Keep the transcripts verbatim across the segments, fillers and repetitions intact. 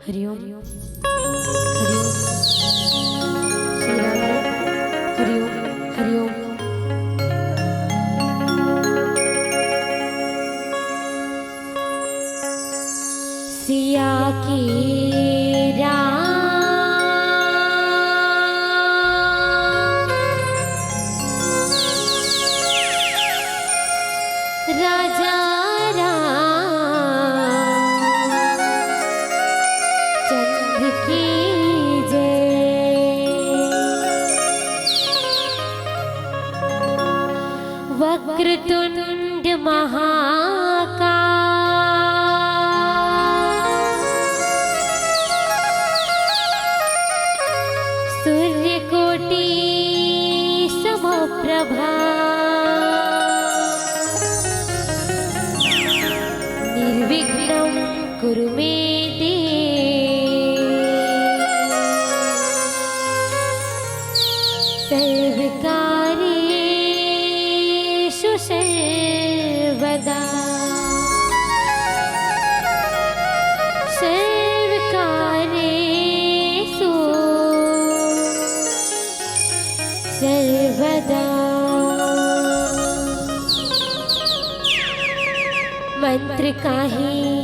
हरिओम। हरिओम। श्री राधे। हरिओम। हरिओम। सिया की राम, राजा राम चंद्र की जय। वक्रतुंड महाकाय, सूर्यकोटि समप्रभा, निर्विघ्नं कुरु मे देव। सर्वकार्येषु सर्वदा। सर्वकार्येषु सर्वदा। मंत्र काहीं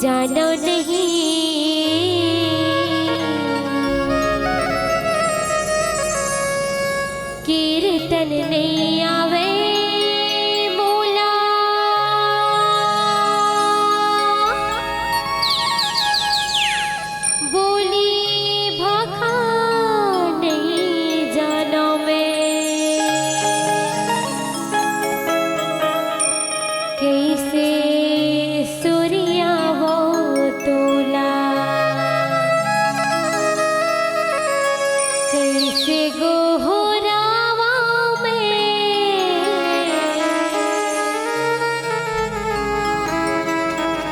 जानो नहीं, कीर्तन नहीं आवे मोला, बोली भाखा नहीं जानो मैं। कइसे सुरियावो तोला, कइसे गोहरावो मैं,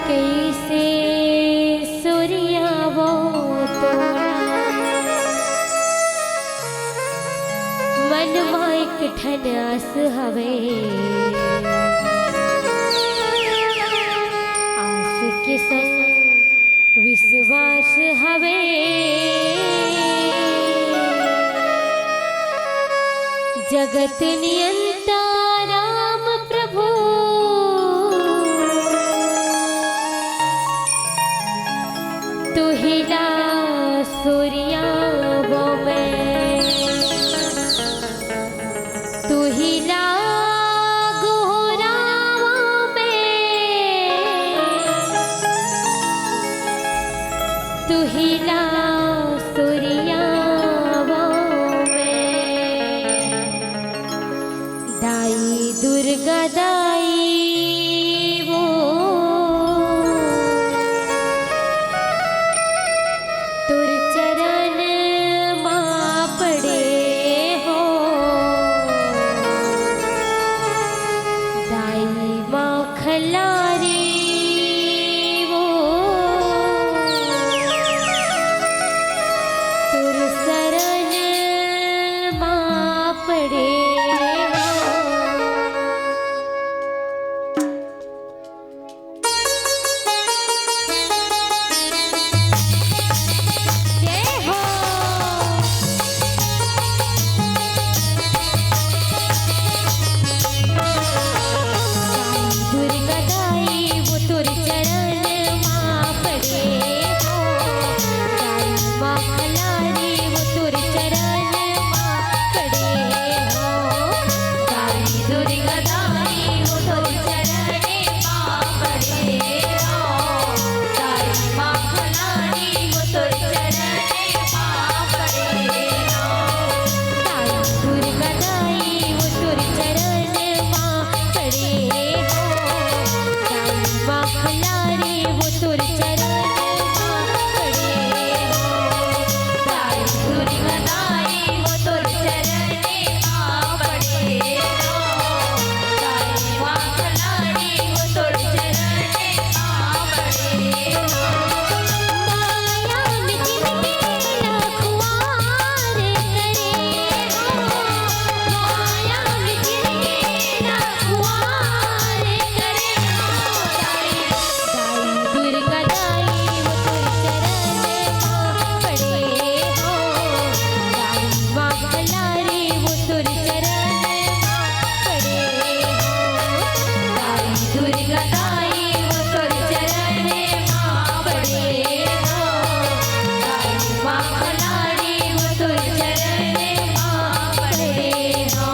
कइसे सुरियावो तोला। मन मा एक ठन आस हवे, आस के संग विश्वास हवे। जगत नियंता राम प्रभु, तुहिला सुरियावो मैं, तुहिला गोहरावो मैं, तुहिला सुरियावो मैं। दाई दुर्गा दाई वो, तोर चरण मा पड़े हो। दाई माँ खलारी वो, तोर शरण मा पड़े हो। जय हो। दुर्गा दाई दुर्गा दाई वो तोर चरण मा पड़े हो, काली माँ खिलाड़ी वो तोर चरण मा पड़े हो।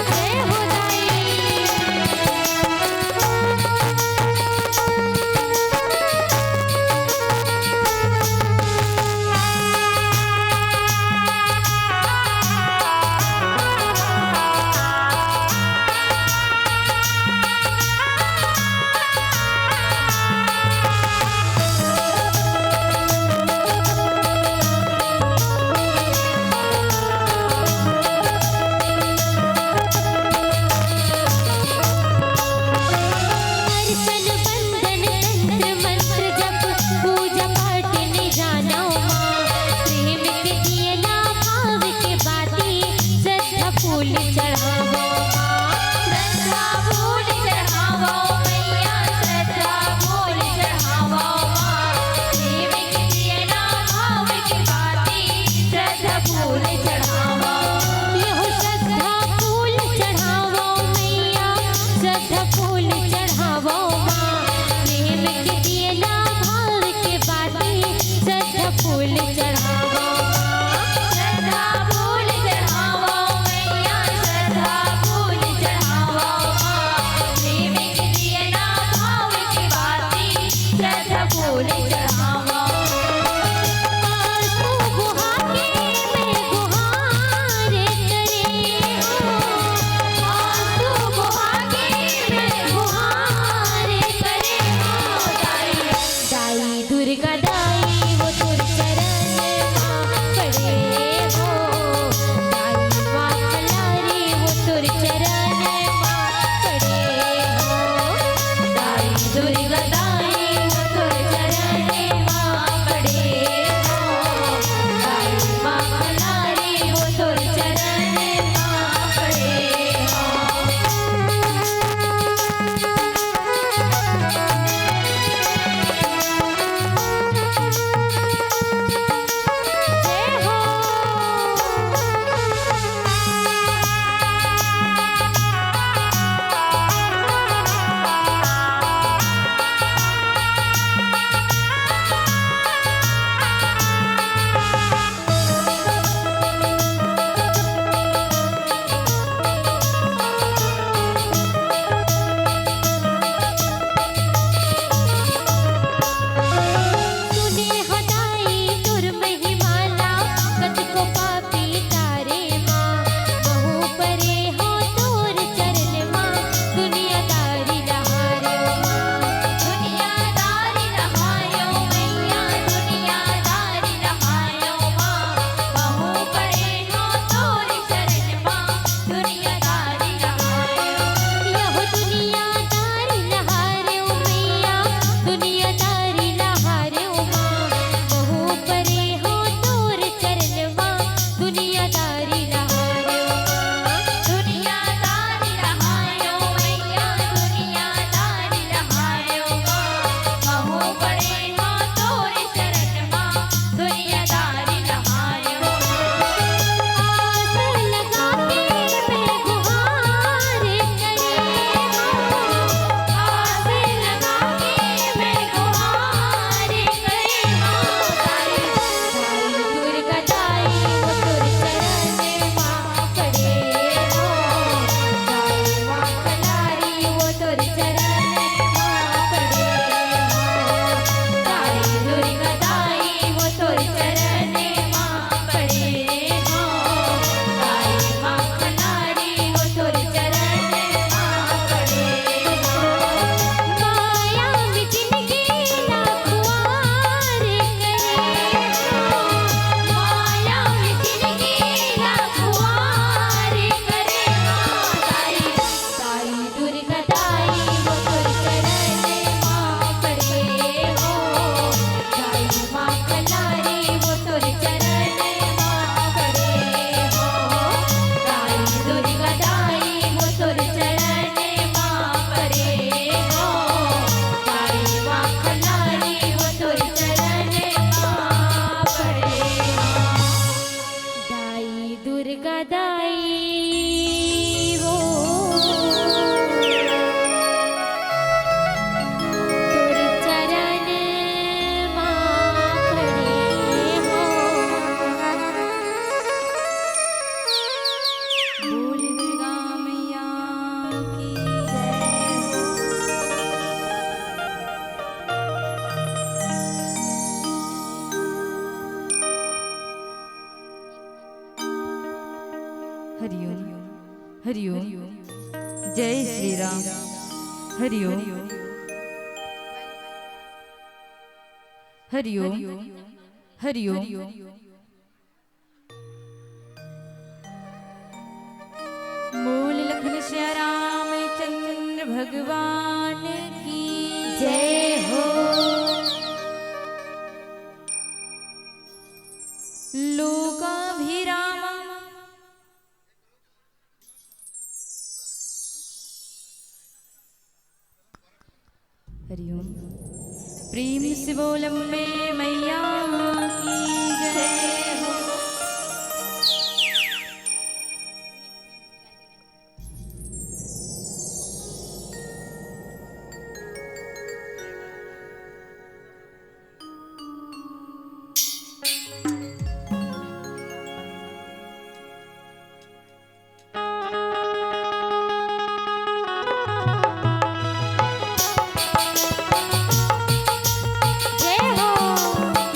जय हो दाई। अर्चन बंदन तंत्र मंत्र जप, पूजा पाठ निजानो माँ। प्रेम के दियना भाव के बाती, श्रद्धा फूल चढ़ावो माँ। श्रद्धा फूल चढ़ावो मैया, श्रद्धा फूल चढ़ावो माँ। प्रेम के दियना भाव के बाती, श्रद्धा फूल चढ़ावो। यहो श्रद्धा फूल चढ़ावो मैया, श्रद्धा फूल चढ़ावो माँ। प्रेम के दियना भाव के बाती, श्रद्धा फूल चढ़ावो माँ। श्रद्धा फूल चढ़ावो मैया, श्रद्धा फूल हरिओम। जय श्री राम। हरिओम। हरिओम। हरिओम। बोल लखन श्याम रामचंद्र भगवान की जय हो। लोकाभिराम। हरिओम। प्रेम से बोल अम्बे मैया की जय हो। जय हो।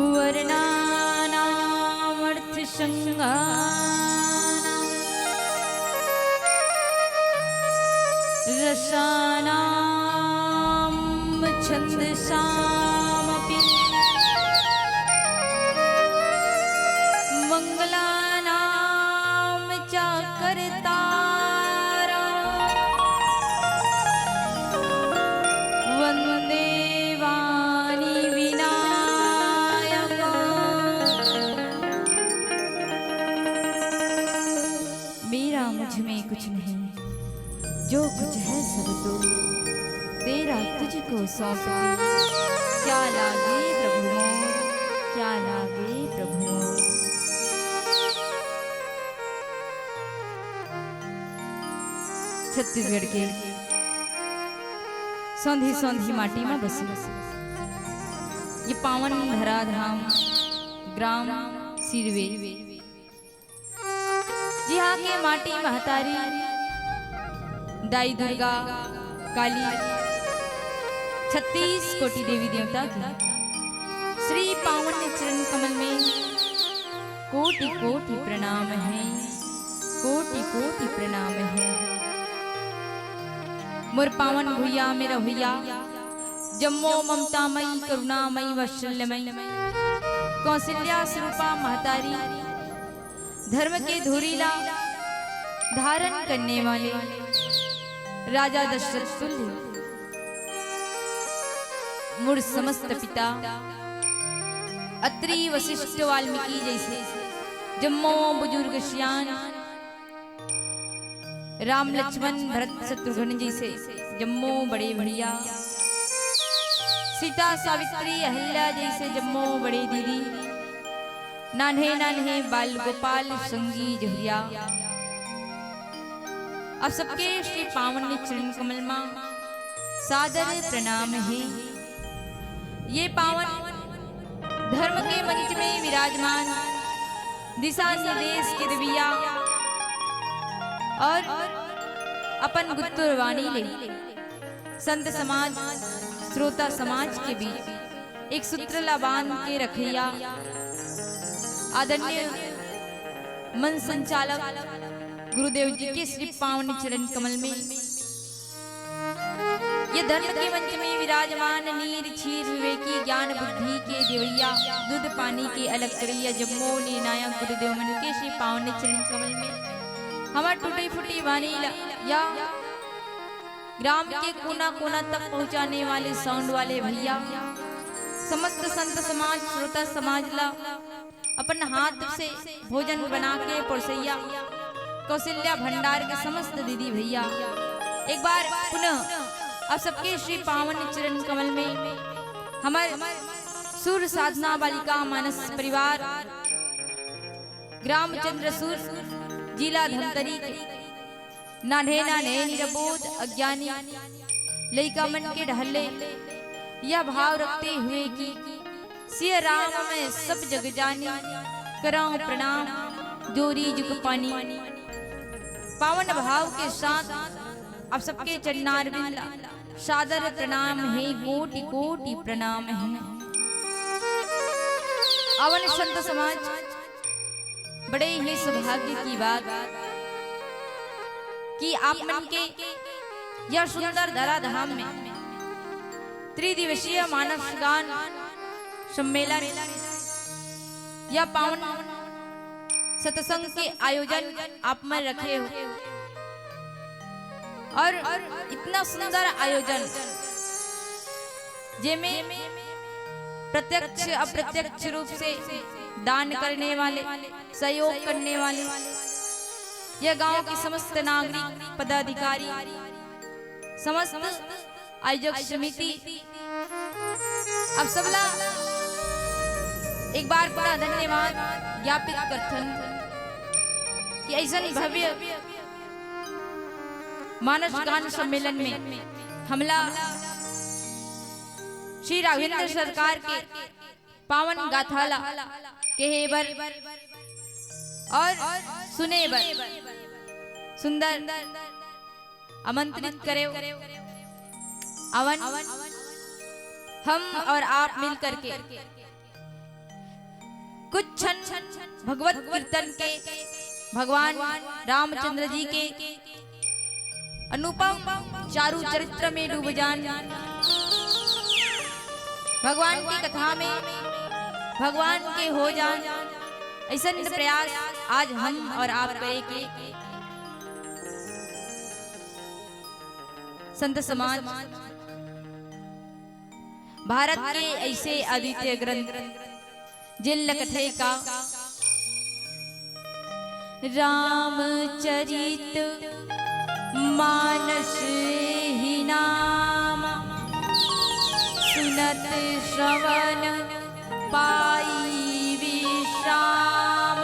वर्णानामर्थसङ्घानां रसानां छन्दसामपि मङ्गलानां च कर्तारं वन्दे वाणी विनायकम्। मेरा मुझ में कुछ नहीं, जो कुछ है सब तो तेरा तुझको सौंपती। क्या लागे प्रभु मोर, क्या लागे प्रभु मोर। छत्तीसगढ़ के सौंधी सौंधी माटी में बसे ये पावन धराधाम ग्राम सिरवे, जिहाँ के माटी महतारी दाई दुर्गा, काली, छत्तीस कोटि देवी देवता के श्री पावन चरण कमल में कोटि कोटि प्रणाम हे, कोटि कोटि प्रणाम हे। मोर पावन भुइया में रहोइया जम्मो ममतामयी, करुणामयी, वात्सल्यमयी कौशल्या स्वरूपा महतारी, धर्म के धुरी ला धारण करने वाले राजा दशरथ तुल्य मोर समस्त पिता अत्रि वशिष्ठ वाल्मीकि जैसे जम्मो बुजुर्ग सियान, राम लक्ष्मण भरत शत्रुघ्न जैसे जम्मो बड़े भैया, सीता सावित्री अहिल्या जैसे जम्मो बड़े दीदी, नान्हे नान्हे बाल गोपाल संगी जहुरिया, आप सबके श्री पावन चरण कमल मा सादर प्रणाम हे। ये पावन धर्म के मंच में विराजमान, दिशा निर्देश के देवइया और अपन गुत्तुर वाणी ले संत समाज, श्रोता समाज के बीच एक सूत्र ला बांध के रखइया आदरणीय मंच संचालक गुरुदेव जी के श्री पावन चरण कमल में ये धर्म के मंच में विराजमान नीर क्षीर विवेकी ज्ञान बुद्धि के देवइया, दूध पानी के अलग करइया, जम्मो निर्णायक गुरुदेव मन के श्री पावन चरण कमल में हमर टूटी फूटी वाणी ला या ग्राम के कोना कोना तक पहुंचाने वाले साउंड वाले भैया, समस्त संत समाज, श्रोता समाज ला अपन हाथ से भोजन बना के परोसइया कौशल्या भंडार के समस्त दीदी भैया, एक बार पुनः आप सबके श्री पावन चरण कमल में हमर सुर साधना बालिका मानस परिवार, ग्राम चंद्रसूर, जिला धमतरी के नान्हे नान्हे निरबोध अज्ञानी लइका मन के डहर ले यह भाव रखते हुए कि सिय राम मैं सब जग जानी, करौं प्रणाम जोरी जुग पानी। पावन भाव के साथ आप सबके चरणारविंद ला सादर प्रणाम हे, कोटि कोटि प्रणाम हे। आवन संत समाज, बड़े ही सौभाग्य की बात कि आप मन के यह सुंदर धराधाम में त्रिदिवसीय मानस गान सम्मेलन या पावन सत्संग के आयोजन आप मन रखे हो और इतना सुंदर आयोजन जेमे प्रत्यक्ष अप्रत्यक्ष रूप से दान करने वाले, सहयोग करने वाले, यह गांव के समस्त नागरिक, पदाधिकारी, समस्त आयोजक समिति, आप सबला एक बार पुनः धन्यवाद ज्ञापित करथन कि ऐसन भव्य मानस गान सम्मेलन में हमला श्री राघवेंद्र सरकार के पावन गाथा ला कहे बर और सुने बर सुंदर आमंत्रित करे। अवन हम और आप मिल करके कुछ क्षण भगवत कीर्तन के, भगवान रामचंद्र जी के अनुपम चारु चरित्र में डूब जान। भगवान की कथा में भगवान के हो जान। ऐसन प्रयास आज हम और आप करे के संत समाज। भारत के ऐसे अद्वितीय ग्रंथ जिन ल कथे का, रामचरित मानस ही नाम, सुनत श्रवण पाई विश्राम।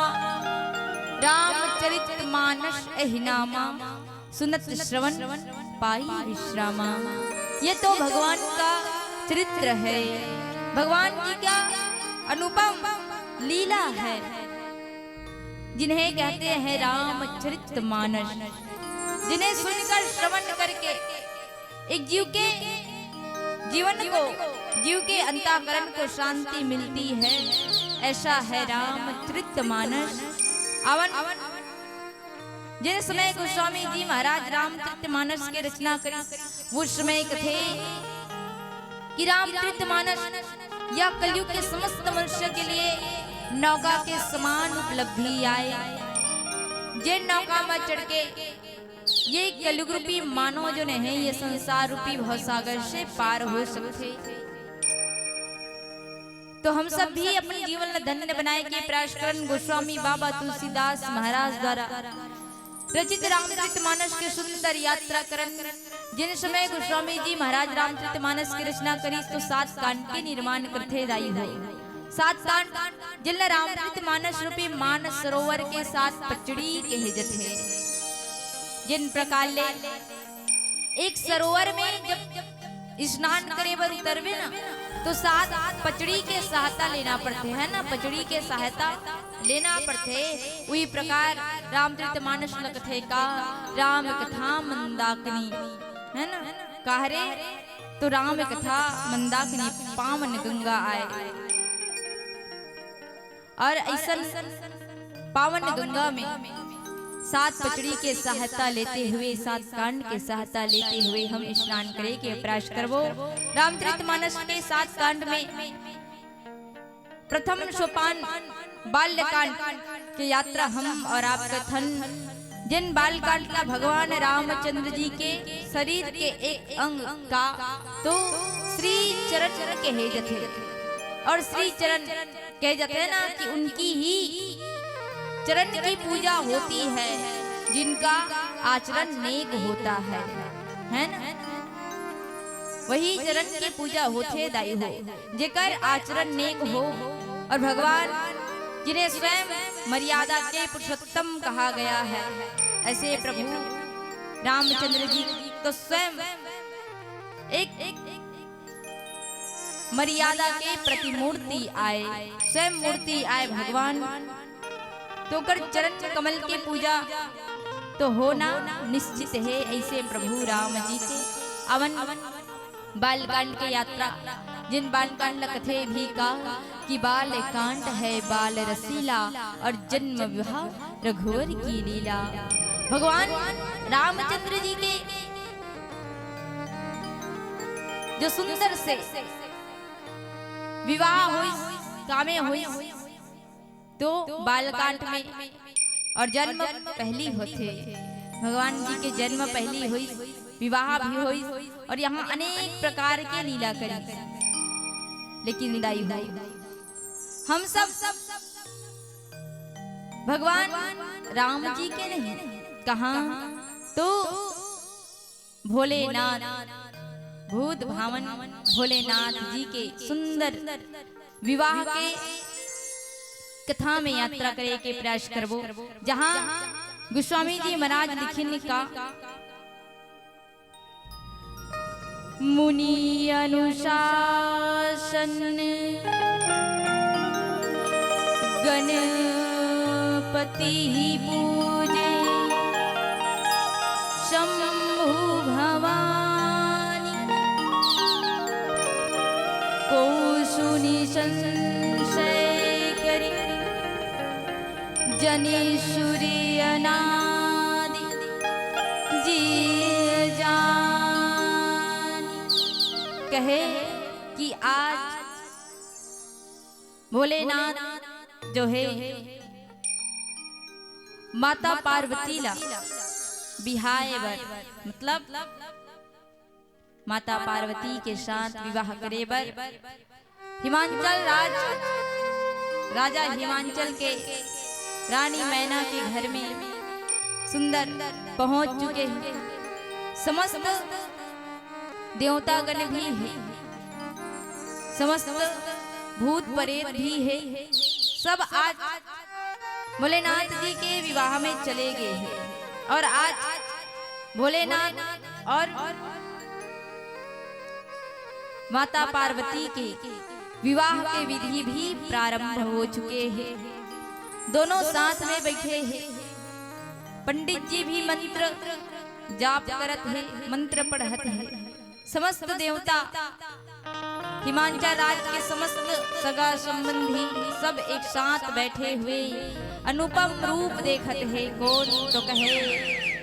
रामचरित मानस एहि नामा, सुनत श्रवण पाई विश्रामा। ये तो भगवान का चरित्र है, भगवान जी का अनुपम लीला है, जिन्हें कहते हैं रामचरित मानस, जिन्हें सुनकर, श्रवण करके एक जीव के जीवन को, जीव के अंतःकरण को शांति मिलती है। ऐसा है रामचरित मानस। अवन जिन समय गोस्वामी जी महाराज रामचरित मानस के रचना करी, वो समय कथे कि रामचरित मानस या कलयुग के समस्त मनुष्य के लिए नौका के समान उपलब्धि आए। जिन नौका में चढ़ के ये कलयुग रूपी मानव जो है, ये संसार रूपी भवसागर से पार हो सकते। तो हम सब भी अपन जीवन ला धन्य बनाए के प्रयास करन। गोस्वामी बाबा तुलसीदास महाराज द्वारा रचित रामचरित मानस के सुंदर यात्रा करन। जिन समय गोस्वामी जी महाराज रामचरित मानस की रचना करी, तो सात कांड के निर्माण करथे दाई हो। सात कांड, जिन ला रामचरित मानस रूपी मानस सरोवर के सात पचड़ी कहे जथे। जिन प्रकार ले एक सरोवर में जब स्नान करे बर उतरबे ना, तो सात पचड़ी के सहायता लेना पड़थे, है ना, पचड़ी के सहायता लेना पड़थे। उही प्रकार रामचरित मानस ल कथे का, राम कथा मंदाकिनी, है ना, काहरे तो राम कथा मंदाकिनी पावन गंगा आए। और ऐसन पावन गंगा में सात पचड़ी के सहायता लेते हुए, सात कांड के सहायता लेते हुए हम स्नान करे के प्रयास करबो। रामचरित मानस के सात कांड में प्रथम सोपान बाल्यकांड के यात्रा हम और आप कथन। जिन बालकांड ला भगवान रामचंद्र जी के शरीर के एक अंग का तो श्री चरण कहे जथे। और श्री चरण कहे जथे ना कि उनकी ही चरण की पूजा होती है, जिनका आचरण नेक होता है, है ना? वही चरण की पूजा होथे दाई हो, जेकर आचरण नेक हो। और भगवान जिन्हें स्वयं मर्यादा के पुरुषोत्तम कहा गया है, ऐसे प्रभु रामचंद्र जी तो स्वयं एक, एक मर्यादा के प्रतिमूर्ति आए, स्वयं मूर्ति आए भगवान। तो ओकर चरण कमल के पूजा तो होना निश्चित है। ऐसे प्रभु राम जी के अवन बालकांड के यात्रा, जिन बालकांड ल कथे भी का कि बालकांड है बाल रसीला और जन्म विवाह रघुवर की लीला। भगवान रामचंद्र जी के जो सुंदर से विवाह होइस, कामे होइस, तो बालकांड में और जन्म पहली होथे। भगवान जी के जन्म पहली होइस, विवाह भी होइस और यहाँ अनेक प्रकार के लीला करी। लेकिन दाई हो, हम सब भगवान राम जी के नहीं, कहाँ तो भोलेनाथ, भूत भावन भोलेनाथ जी के सुंदर विवाह के कथा में यात्रा करे के प्रयास करबो, जहाँ गोस्वामी जी महाराज लिखिन का, मुनि अनुशासन गणपति पूजे, शंभु भवानी को सुनि संशय करी। जनी सूर्य अनादि जीव जानी। कहे कि आज भोलेनाथ जो हे माता पार्वती ला बिहाए बर, मतलब माता पार्वती के साथ विवाह करे बर हिमांचल राज, राजा हिमांचल के रानी मैना के घर में सुंदर पहुंच चुके हैं। समस्त देवतागण भी है, समस्त भूत प्रेत भी है, सब आज भोलेनाथ जी के विवाह में चले गए हैं। और आज भोलेनाथ और माता पार्वती के विवाह के विधि भी प्रारंभ हो चुके हैं। दोनों साथ में बैठे हैं। पंडित जी भी मंत्र जाप करत है, मंत्र पढ़त है। समस्त देवता, हिमांचल राज के समस्त सगा संबंधी सब एक साथ बैठे हुए अनुपम रूप देखत है। कौन तो कहे,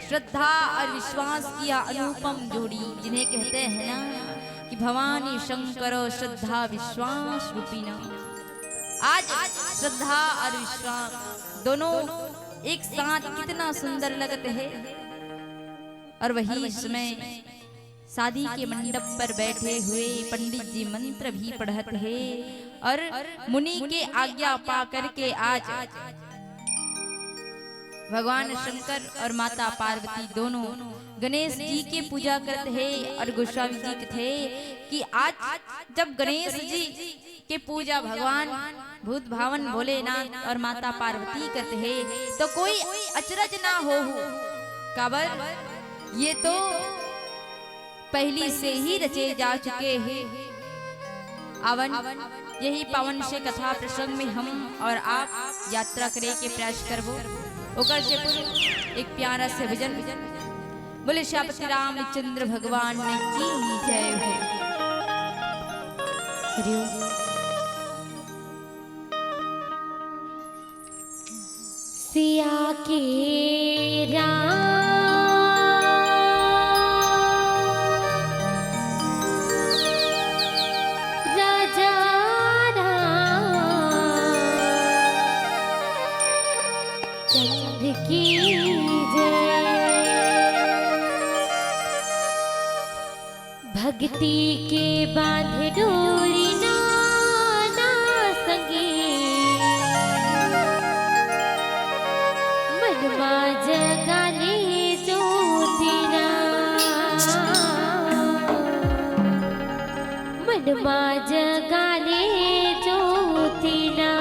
श्रद्धा और विश्वास की यह अनुपम जोड़ी, जिन्हें कहते हैं ना कि भवानी शंकर श्रद्धा विश्वास रूपी ना। आज श्रद्धा और विश्वास दोनों एक साथ कितना सुंदर लगते हैं। और वही समय शादी के मंडप पर बैठे हुए पंडित जी मंत्र भी पढ़त है और मुनि के आज्ञा पा करके आज भगवान शंकर और माता पार्वती दोनों गणेश जी के पूजा करत है। और गोस्वामी जी कथे कि आज जब गणेश जी के पूजा भगवान भूत भावन भोलेनाथ और माता पार्वती करत है, तो कोई अचरज ना हो। काबर ये तो पहली से ही रचे जा चुके हैं। आवन, यही पावन से कथा प्रसंग में हम और आप यात्रा करे के प्रयास करबो। ओकर से पूर्व एक प्यारा से भजन। बोले श्यापति रामचंद्र भगवान की जय हो। हरि ओम। सिया के राम, राजा राम चंद्र की जय। भक्ति के बांध डोरी ना, ना संगी। मन मा जगा ले ज्योति ना, मन मा जगा ले ज्योति ना।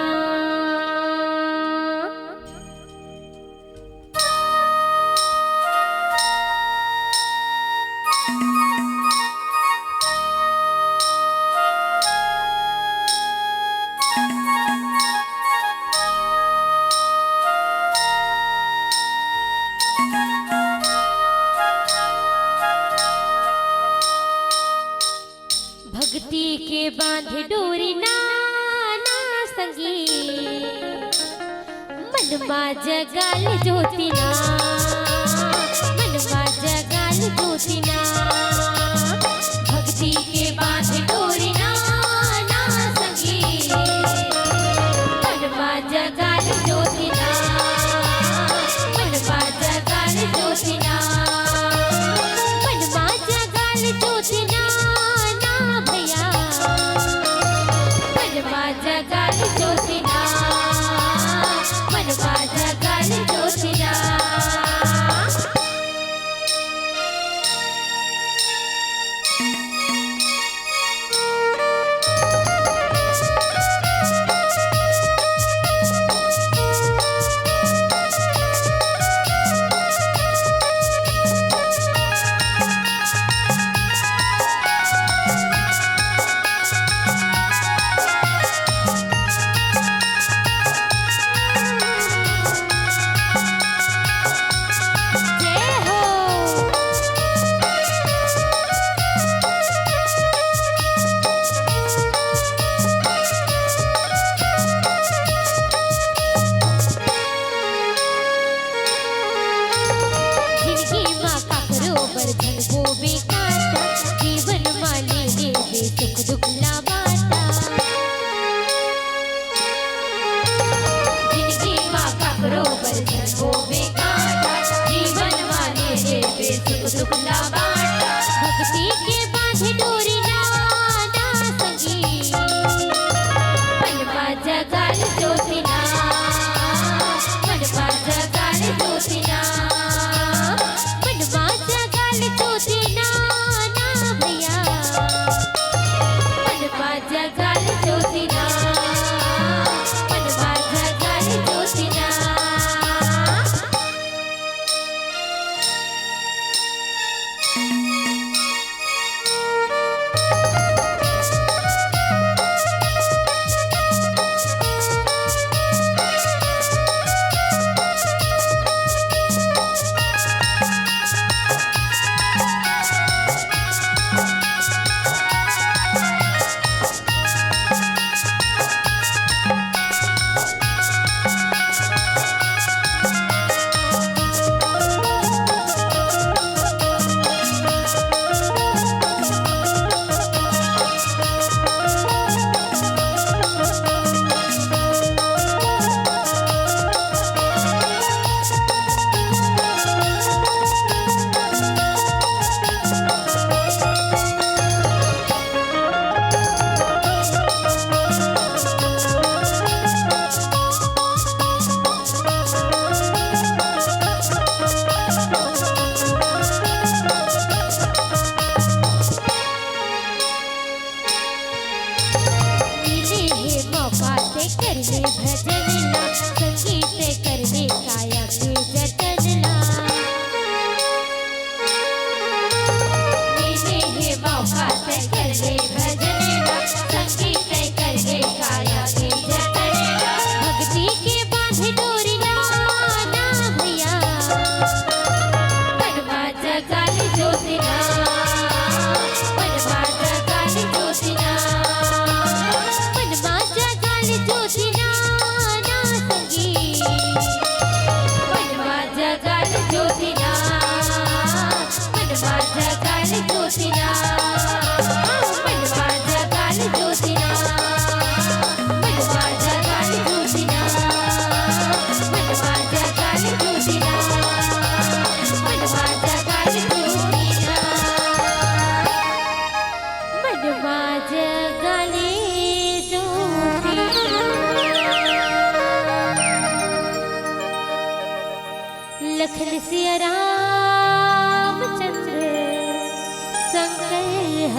भक्ति के बांध डोरी ना, ना संगी। मन मा जगा ले ज्योति ना, मन मा जगा ले ज्योति ना। भक्ति के बांध डोरी ना, ना संगी। मन मा जगा ले ज्योति ना, मन मा जगा ले ज्योति ना। मन मा जगा ले ज्योति ना, ना भैया। मन मा जगा ले ज्योति ना, मन मा जगा ले ज्योति ना।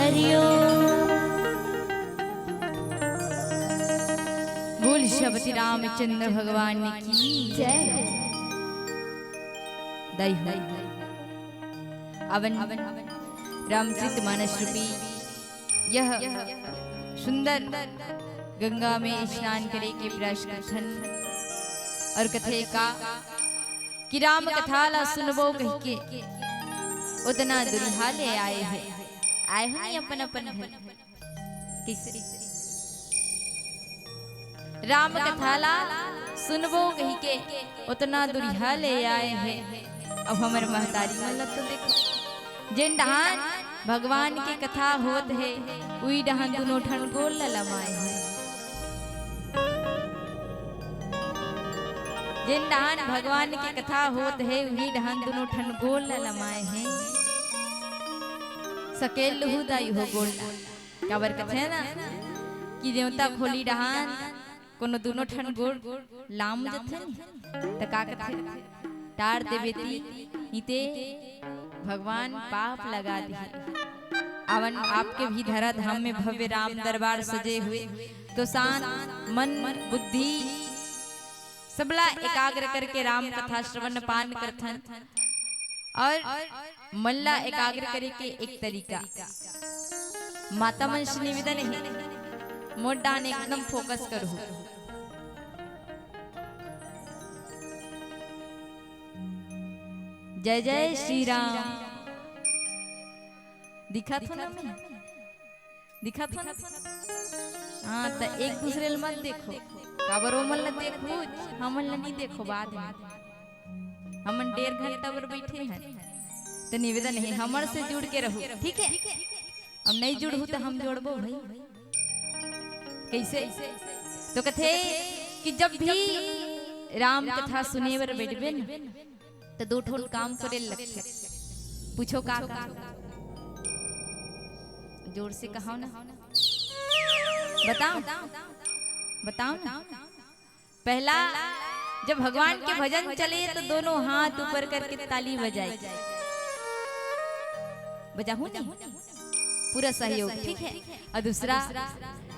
हरिओम। बोल श्रीपति रामचंद्र भगवान की जय। दाई हो। अवन रामचरित मानस रूपी यह सुंदर गंगा में स्नान करे के प्रयास करथन और कथे का कि राम कथा ला सुनबो कहिके ओतना दुरिहा ले आए हे। आए हो नहीं अपन अपन घर। कइसे? राम कथा ला सुनबो कहिके ओतना दुरिहा ले आए हे। अब हमर महतारी मन ला तो देखो, जेन डहान भगवान के कथा होत हे, उही डहान दुनों ठन गोड़ ला लमाए हे। जेन डहान भगवान के कथा होत हे, उही डहान दुनों ठन गोड़ ला लमाए हे। सकेल लुहू दाई हो गोड़ ला। काबर कथे ना कि देवता खोली डहान कोनो दुनों ठन गोड़ लाम जथे नी, त का कथे? टार देबे ती, निते भगवान पाप लगा दिही। अवन आपके भी धरा धाम में भव्य राम दरबार सजे हुए, तो शांत मन बुद्धि सबला एकाग्र करके राम कथा श्रवण पान करथन। और मन ला एकाग्र करे के एक तरीका, माता मन से निवेदन हे, मोर डान एकदम फोकस करहू। जय जय श्री राम। दिखत हो ना मैं? दिखत हो ना? हाँ, त एक दूसरे ल मत देखो, काबर ओमन ल देखो, हमन ल नहीं देखो बाद में। हमन डेढ़ घंटा बर बैठे हैं, त निवेदन हे हमर से जुड़ के रहू, ठीक है? अब नहीं जुड़हू त हम जोड़बो भाई। कैसे? तो कथे कि जब भी राम कथा सुने बर बैठबे न, त दो ठोन काम करे लगथे। पूछो का का? जोर से कहो ना। बताओ, बताओ ना। पहला, जब भगवान के भजन चले तो दोनों हाथ ऊपर करके ताली बजाए। बजाहू नहीं? पूरा सहयोग, ठीक है। और दूसरा,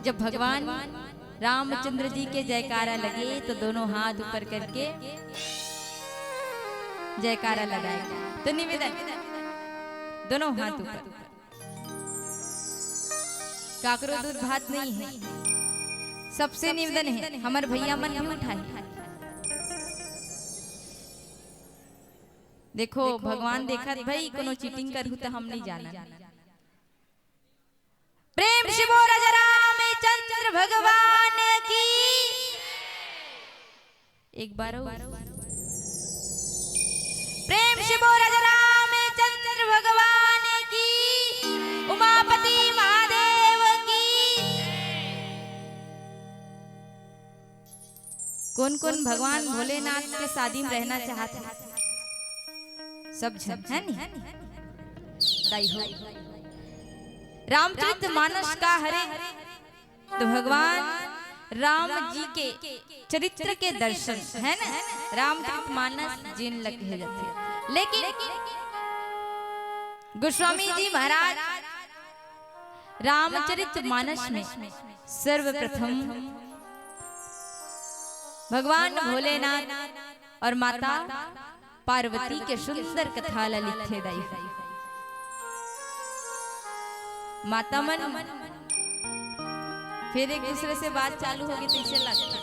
जब भगवान रामचंद्र जी के जयकारा लगे तो दोनों हाथ ऊपर करके जयकारा लगाए। तो निवेदन, दोनों हाथ ऊपर। काकरो दूर भात नहीं है, सबसे निवेदन है, हमर भैया मन भी उठाए। देखो, भगवान देखत भाई, कोनो चीटिंग करहू त हम नहीं जानन। प्रेम से बोल राजा रामचंद्र भगवान की। एक बार और। प्रेम से बोल राजा रामचंद्र भगवान की, उमापति महादेव की। कोन कोन भगवान भोलेनाथ के शादी में रहना चाहत हे? सब झन, है नी? दाई हो। रामचरित मानस का हरे तो भगवान राम जी के चरित्र के दर्शन, है ना? रामचरित मानस जेन ल कहे जाथे। लेकिन गोस्वामी जी महाराज रामचरित मानस में सर्वप्रथम भगवान भोलेनाथ और माता पार्वती के सुंदर कथा ला लिखथे दाई। माता मन फिर एक दूसरे से बात चालू होगे, तइसे लगथे।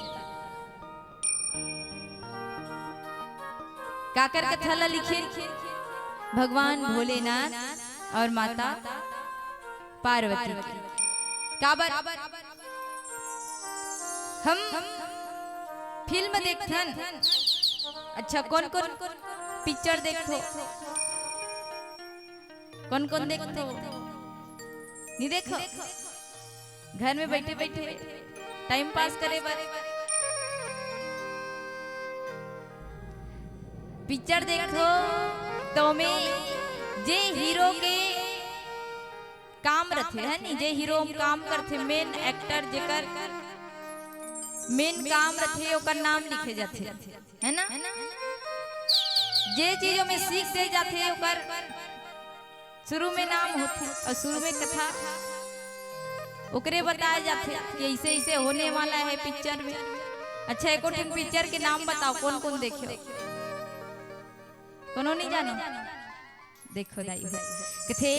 काकर कथा ला लिखे? भगवान भोलेनाथ और माता पार्वती के। काबर हम फिल्म देखथन? अच्छा, कोन कोन पिक्चर देखथो? कोन कोन देखथो? नहीं देखो? घर में बैठे बैठे टाइम पास करे बर पिक्चर देखो, तो में जे हीरो के काम रथे, है नी, जे हीरो म काम करथे, मेन एक्टर जेकर मेन काम रथे, ओकर नाम लिखे जाथे, है ना? जे चीजों में सीख दे जाथे, ओकर शुरू में नाम होथे अउ शुरू में कथा ओकरे बताए जाथे कि ऐसे ऐसे होने वाला है पिक्चर में। अच्छा, एको ठन पिक्चर के नाम बताओ, कौन कौन देखे हो? कोनो नहीं जानो? देखो दाई हो, कथे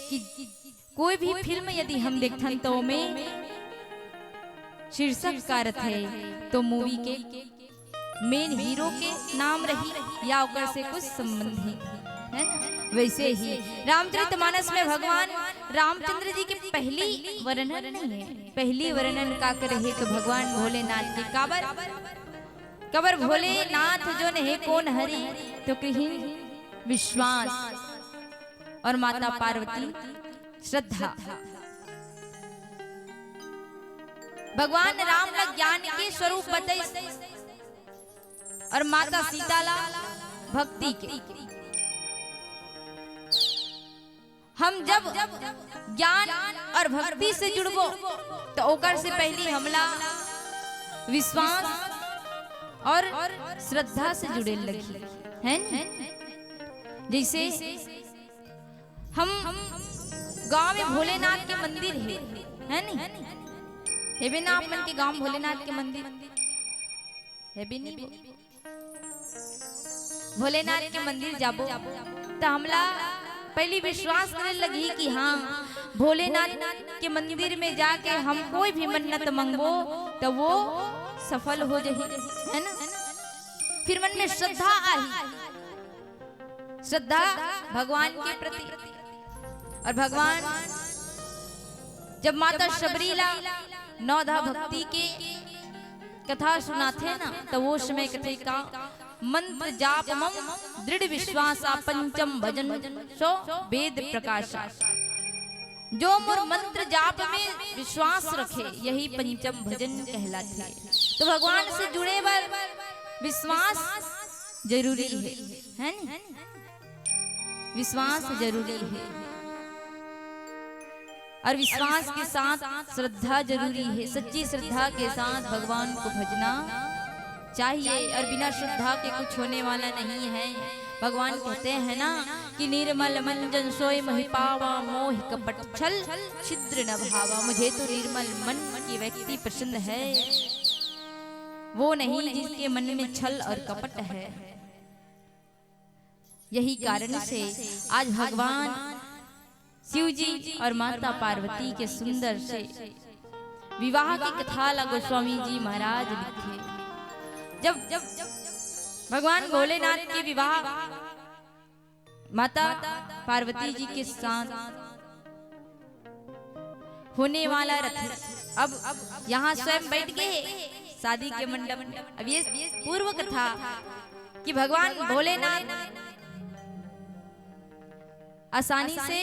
कि कोई भी फिल्म यदि हम देखथन तो ओमे शीर्षक का रथे, तो मूवी के मेन हीरो के नाम रही या ओकर से कुछ संबंधी, है ना? वैसे ही रामचरितमानस में भगवान रामचंद्र जी के पहली वर्णन नहीं है। पहली वर्णन का करे हे तो भगवान भोलेनाथ के। काबर? काबर भोलेनाथ जो नहीं कौन हरे तो कहिन विश्वास और माता पार्वती श्रद्धा। भगवान राम ला ज्ञान के स्वरूप बताइस और माता सीता ला भक्ति के। हम जब ज्ञान और भक्ति से जुड़बो तो ओकर से पहली हमला विश्वास और श्रद्धा से जुड़े लगी, है न? जैसे हम गांव में भोलेनाथ के मंदिर हे, है नी? हेबे ना आप मन के गांव भोलेनाथ के मंदिर? हेबे नी? भोलेनाथ के मंदिर जाबो त हमला पहली विश्वास करे लगही कि हाँ, भोलेनाथ के मंदिर में जाके हम कोई भी मन्नत मंगबो त वो सफल हो जाही, है ना? फिर मन में श्रद्धा आही, श्रद्धा भगवान के प्रति। और भगवान जब माता शबरी ला नवधा भक्ति के कथा सुनाथे ना, तो वो समय कथे का, मंत्र जाप मम दृढ़ विश्वासा, पंचम भजन सो वेद प्रकाशा। जो मोर मंत्र जाप में विश्वास रखे, यही पंचम भजन कहलाथे। तो भगवान से जुड़े बर विश्वास जरूरी है, है नी? विश्वास जरूरी है और विश्वास के साथ श्रद्धा जरूरी है। सच्ची श्रद्धा के साथ भगवान को भजना चाहिए और बिना श्रद्धा के कुछ होने वाला नहीं है। भगवान कहते हैं ना कि निर्मल मन जन सोई मोहि पावा, मोहि कपट छल छिद्र न भावा। मुझे तो निर्मल मन की व्यक्ति पसंद है, वो नहीं जिसके मन में छल और कपट है। यही कारण से आज भगवान शिव जी और माता पार्वती के सुंदर से विवाह की कथा ला गोस्वामी जी महाराज लिखे। जब जब भगवान भोलेनाथ के विवाह माता पार्वती जी के साथ होने वाला रथे, अब यहाँ स्वयं बैठ गए शादी के मंडप में। अब ये पूर्व कथा कि भगवान भोलेनाथ आसानी से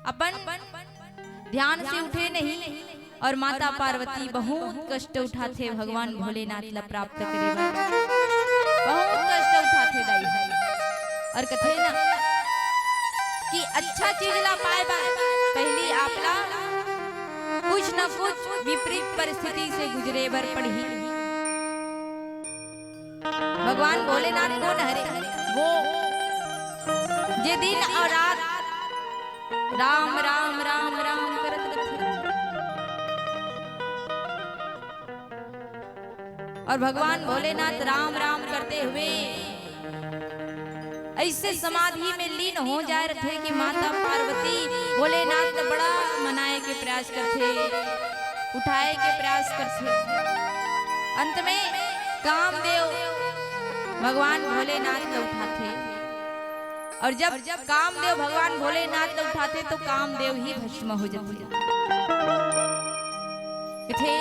अपन ध्यान से उठे नहीं और माता पार्वती बहुत कष्ट उठाथे भगवान भोलेनाथ ला प्राप्त करे बर, बहुत कष्ट उठाथे दाई। और कथे ना कि अच्छा चीज ला पाए बर पहली आपला कुछ न कुछ विपरीत परिस्थिति से गुजरे बर पड़ही। भगवान भोलेनाथ कौन हरे? वो जे दिन और रात राम राम राम राम करत रथे। और भगवान भोलेनाथ राम राम करते हुए ऐसे समाधि में लीन हो जाए रथे कि माता पार्वती भोलेनाथ का बड़ा मनाए के प्रयास करथे, उठाए के प्रयास करथे। अंत में कामदेव भगवान भोलेनाथ ला उठाथे। और जब कामदेव भगवान भोलेनाथ ला उठाथे तो कामदेव ही भस्म हो जाथे। कथे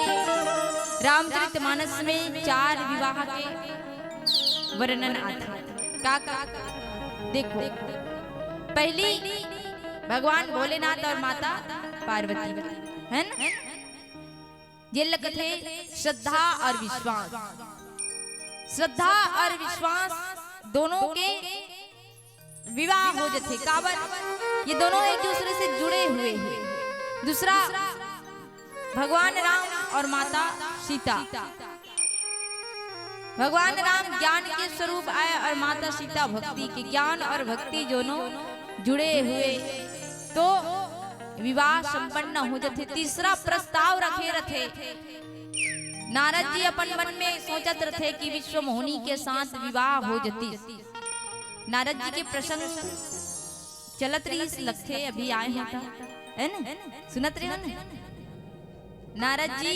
रामचरितमानस में चार विवाह के वर्णन आथे। का का? देखो, पहली भगवान भोलेनाथ और माता पार्वती, है ना? ये लगथे श्रद्धा और विश्वास। श्रद्धा और विश्वास दोनों के विवाह हो जथे। काबर? ये दोनों एक दूसरे से जुड़े हुए हैं। दूसरा, भगवान राम और माता सीता। भगवान राम ज्ञान के स्वरूप आए और माता सीता भक्ति के। ज्ञान और भक्ति दोनों जुड़े हुए, तो विवाह संपन्न हो जथे। तीसरा प्रस्ताव रखे रथे। नारद जी अपन मन में सोचत रथे कि विश्व मोहनी के साथ विवाह हो जतिस। नारद जी के प्रसंग चलत रहिस लगथे, अभी आए हो त, है न? सुनत रहे हो न? नारद जी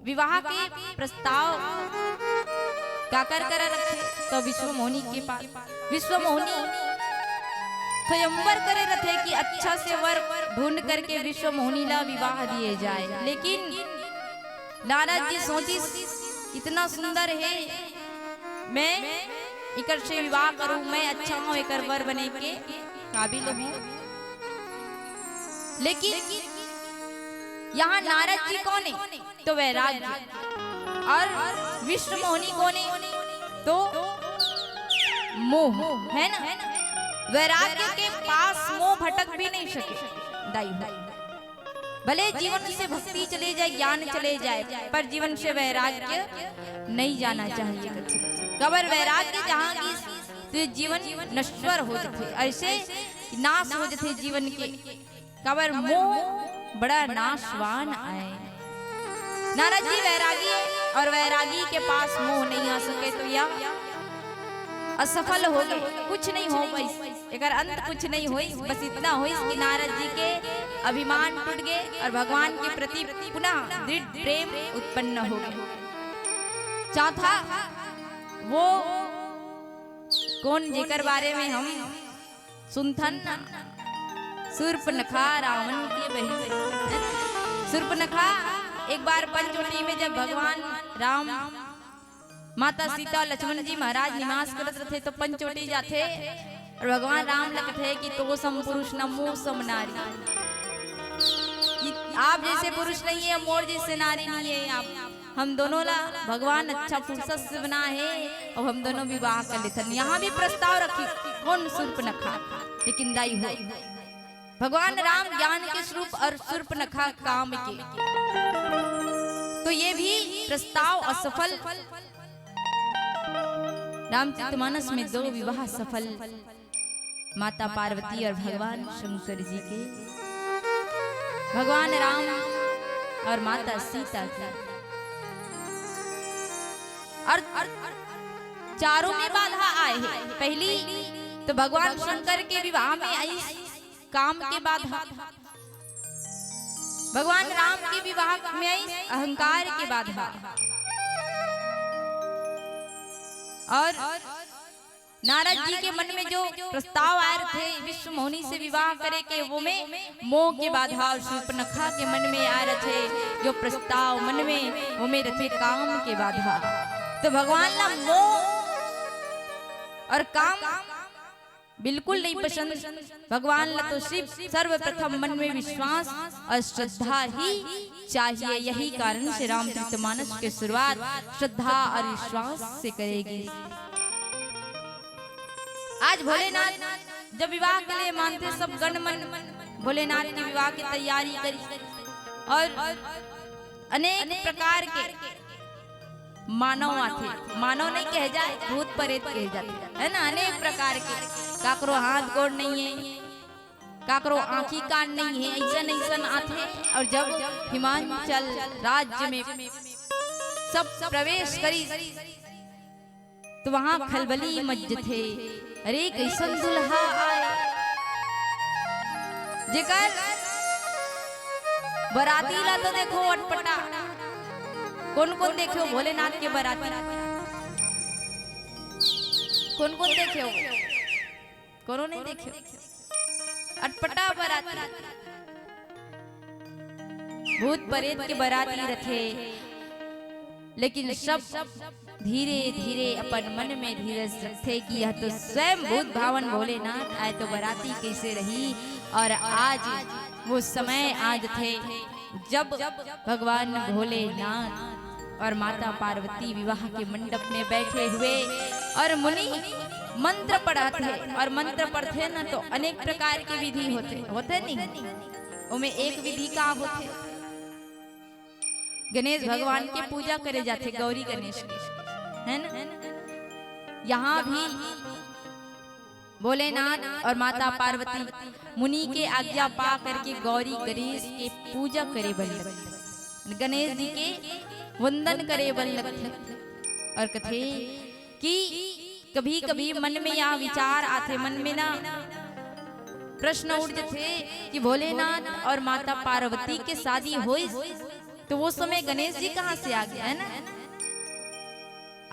विवाह के प्रस्ताव काकर करा रखथे? तो विश्व मोहनी के पास। विश्व मोहनी स्वयंवर करे रथे कि अच्छा से वर ढूंढ करके विश्व मोहनी ला विवाह दिए जाए। लेकिन नारद जी सोचिस, "इतना सुंदर है, मैं एकर से विवाह करूं, मैं अच्छा हूं, एकर वर बने के काबिल हूं।" लेकिन यहाँ नारद जी कौन है? तो वैराग्य। और विश्व मोहनी कौन है? तो मोह, है ना? वैराग्य के पास मोह भटक भी नहीं सके, दाई हो। भले जीवन से भक्ति चले जाए, ज्ञान चले जाए, पर जीवन से वैराग्य नहीं जाना चाहिए। काबर वैराग्य जहाँ की, तो जीवन नश्वर हो जाते, ऐसे नाश हो जाते जीवन के। काबर मोह बड़ा नाशवान आए। नारद जी वैरागी है और वैरागी के पास मोह नहीं आ सके, तो यह असफल हो गए, कुछ नहीं हो पाइस। एकर अंत कुछ नहीं होइस, बस इतना होइस कि नारद जी के अभिमान टूट गए और भगवान के प्रति पुनः दृढ़ प्रेम उत्पन्न हो गए। चौथा, वो कौन, जेकर बारे में हम सुनथन ना, सूर्पनखा, रावण के बहिन। सूर्पनखा एक बार पंचवटी में जब भगवान राम, माता सीता, लक्ष्मण जी महाराज निवास करत रथे, तो पंचवटी जाथे और भगवान राम ल कथे कि "तो सम पुरुष न मो सम नारी", कि आप जैसे पुरुष नहीं है, मोर जैसे नारी नहीं है आप। हम दोनों ला भगवान अच्छा फुर्सत से बना है और हम दोनों विवाह कर लेथन। यहाँ भी प्रस्ताव रखी, कौन? सूर्पनखा। लेकिन दाई हो, भगवान राम ज्ञान के स्वरूप और सूर्पनखा काम के, तो ये भी प्रस्ताव असफल। रामचरितमानस में दो विवाह सफल, माता पार्वती और भगवान शंकर जी के, भगवान राम और माता सीता के। और, और चारों में बाधा आए है। पहली तो भगवान शंकर के विवाह में आई काम के बाधा, भगवान राम के विवाह में आई अहंकार के बाधा, और नारद जी के मन में जो प्रस्ताव आए रथे विश्व मोहनी से विवाह करे के, वो में मोह के बाधा, और सूर्पनखा के मन में आए रथे जो प्रस्ताव मन में, वो में रथे काम के बाधा। तो भगवान ला मोह और काम बिल्कुल नहीं पसंद। भगवान ला तो सिर्फ सर्वप्रथम मन में विश्वास और श्रद्धा ही चाहिए। यही कारण से रामचरितमानस की शुरुआत श्रद्धा और विश्वास से करेगी। आज भोलेनाथ जब विवाह के लिए मानथे, सब गण मन भोलेनाथ के विवाह की तैयारी करी और अनेक प्रकार के मानव आथे, मानव नहीं कहे जाए, भूत परेत कहे जाथे, है ना, अनेक प्रकार के। काकरो हाथ गोड़ नहीं है, काकरो आंखी कान नहीं है, ऐसन ऐसन आथे। और जब हिमाचल राज्य में सब प्रवेश करी, तो वहां खलबली मच जथे, "अरे, कैसन दुल्हा आए।" जेकर बराती ला तो देखो अटपटा। कौन कौन देखे हो भोलेनाथ के बराती? कौन कौन देखे हो? कोनो नहीं देखे हो? अटपटा बराती, भूत परेत के बराती रथे, लेकिन सब धीरे धीरे अपन मन में धीरज रखथे कि यह तो स्वयं भूत भावन भोलेनाथ आए, तो बराती कैसे रही। और आज वो समय आ जथे जब भगवान भोलेनाथ और माता पार्वती विवाह के मंडप में बैठे हुए और मुनि मंत्र पढ़ाथे, और मंत्र पढ़थे न तो अनेक प्रकार के विधि होथे, होथे नहीं? ओमे एक विधि का होथे, गणेश भगवान के पूजा करे जाथे, गौरी गणेश के, है ना? यहाँ भी भोलेनाथ और माता पार्वती मुनि के आज्ञा पा करके गौरी गणेश के पूजा करे बर लगथे, गणेश जी के वंदन करे बर लगथे। और कथे कि कभी-कभी मन में यह विचार आथे, मन में ना प्रश्न उठ जथे कि भोलेनाथ और माता पार्वती के शादी होइस, तो वो समय गणेश जी कहाँ से आ गए, है ना?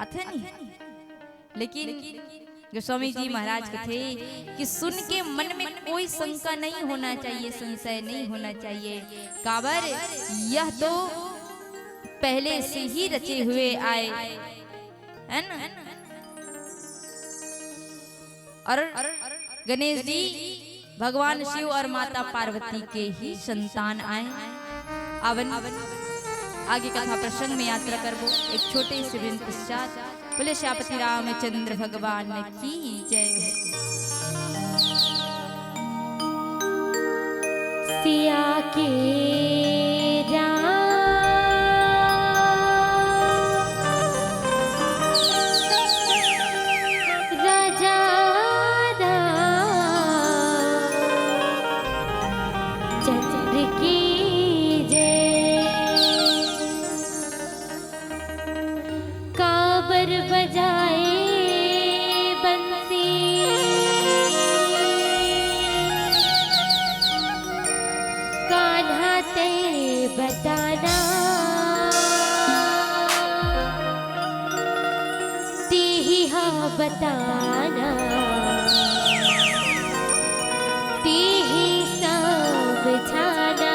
आथे नहीं। लेकिन गोस्वामी जी महाराज कथे कि सुन के मन में कोई शंका नहीं होना चाहिए, संशय नहीं होना चाहिए। काबर, यह तो पहले से ही रचे हुए आए, है ना? और गणेश जी भगवान शिव और माता पार्वती के ही संतान आए। आवन आगे कथा प्रसंग में यात्रा करबो एक छोटे से विराम पश्चात। बोले श्यापति रामचंद्र भगवान की जय हो। सिया के राम राजा राम चंद्र की जय। काबर बजाए बंसी, कान्हा ते बताना, तेही हा बताना, तेही समझाना।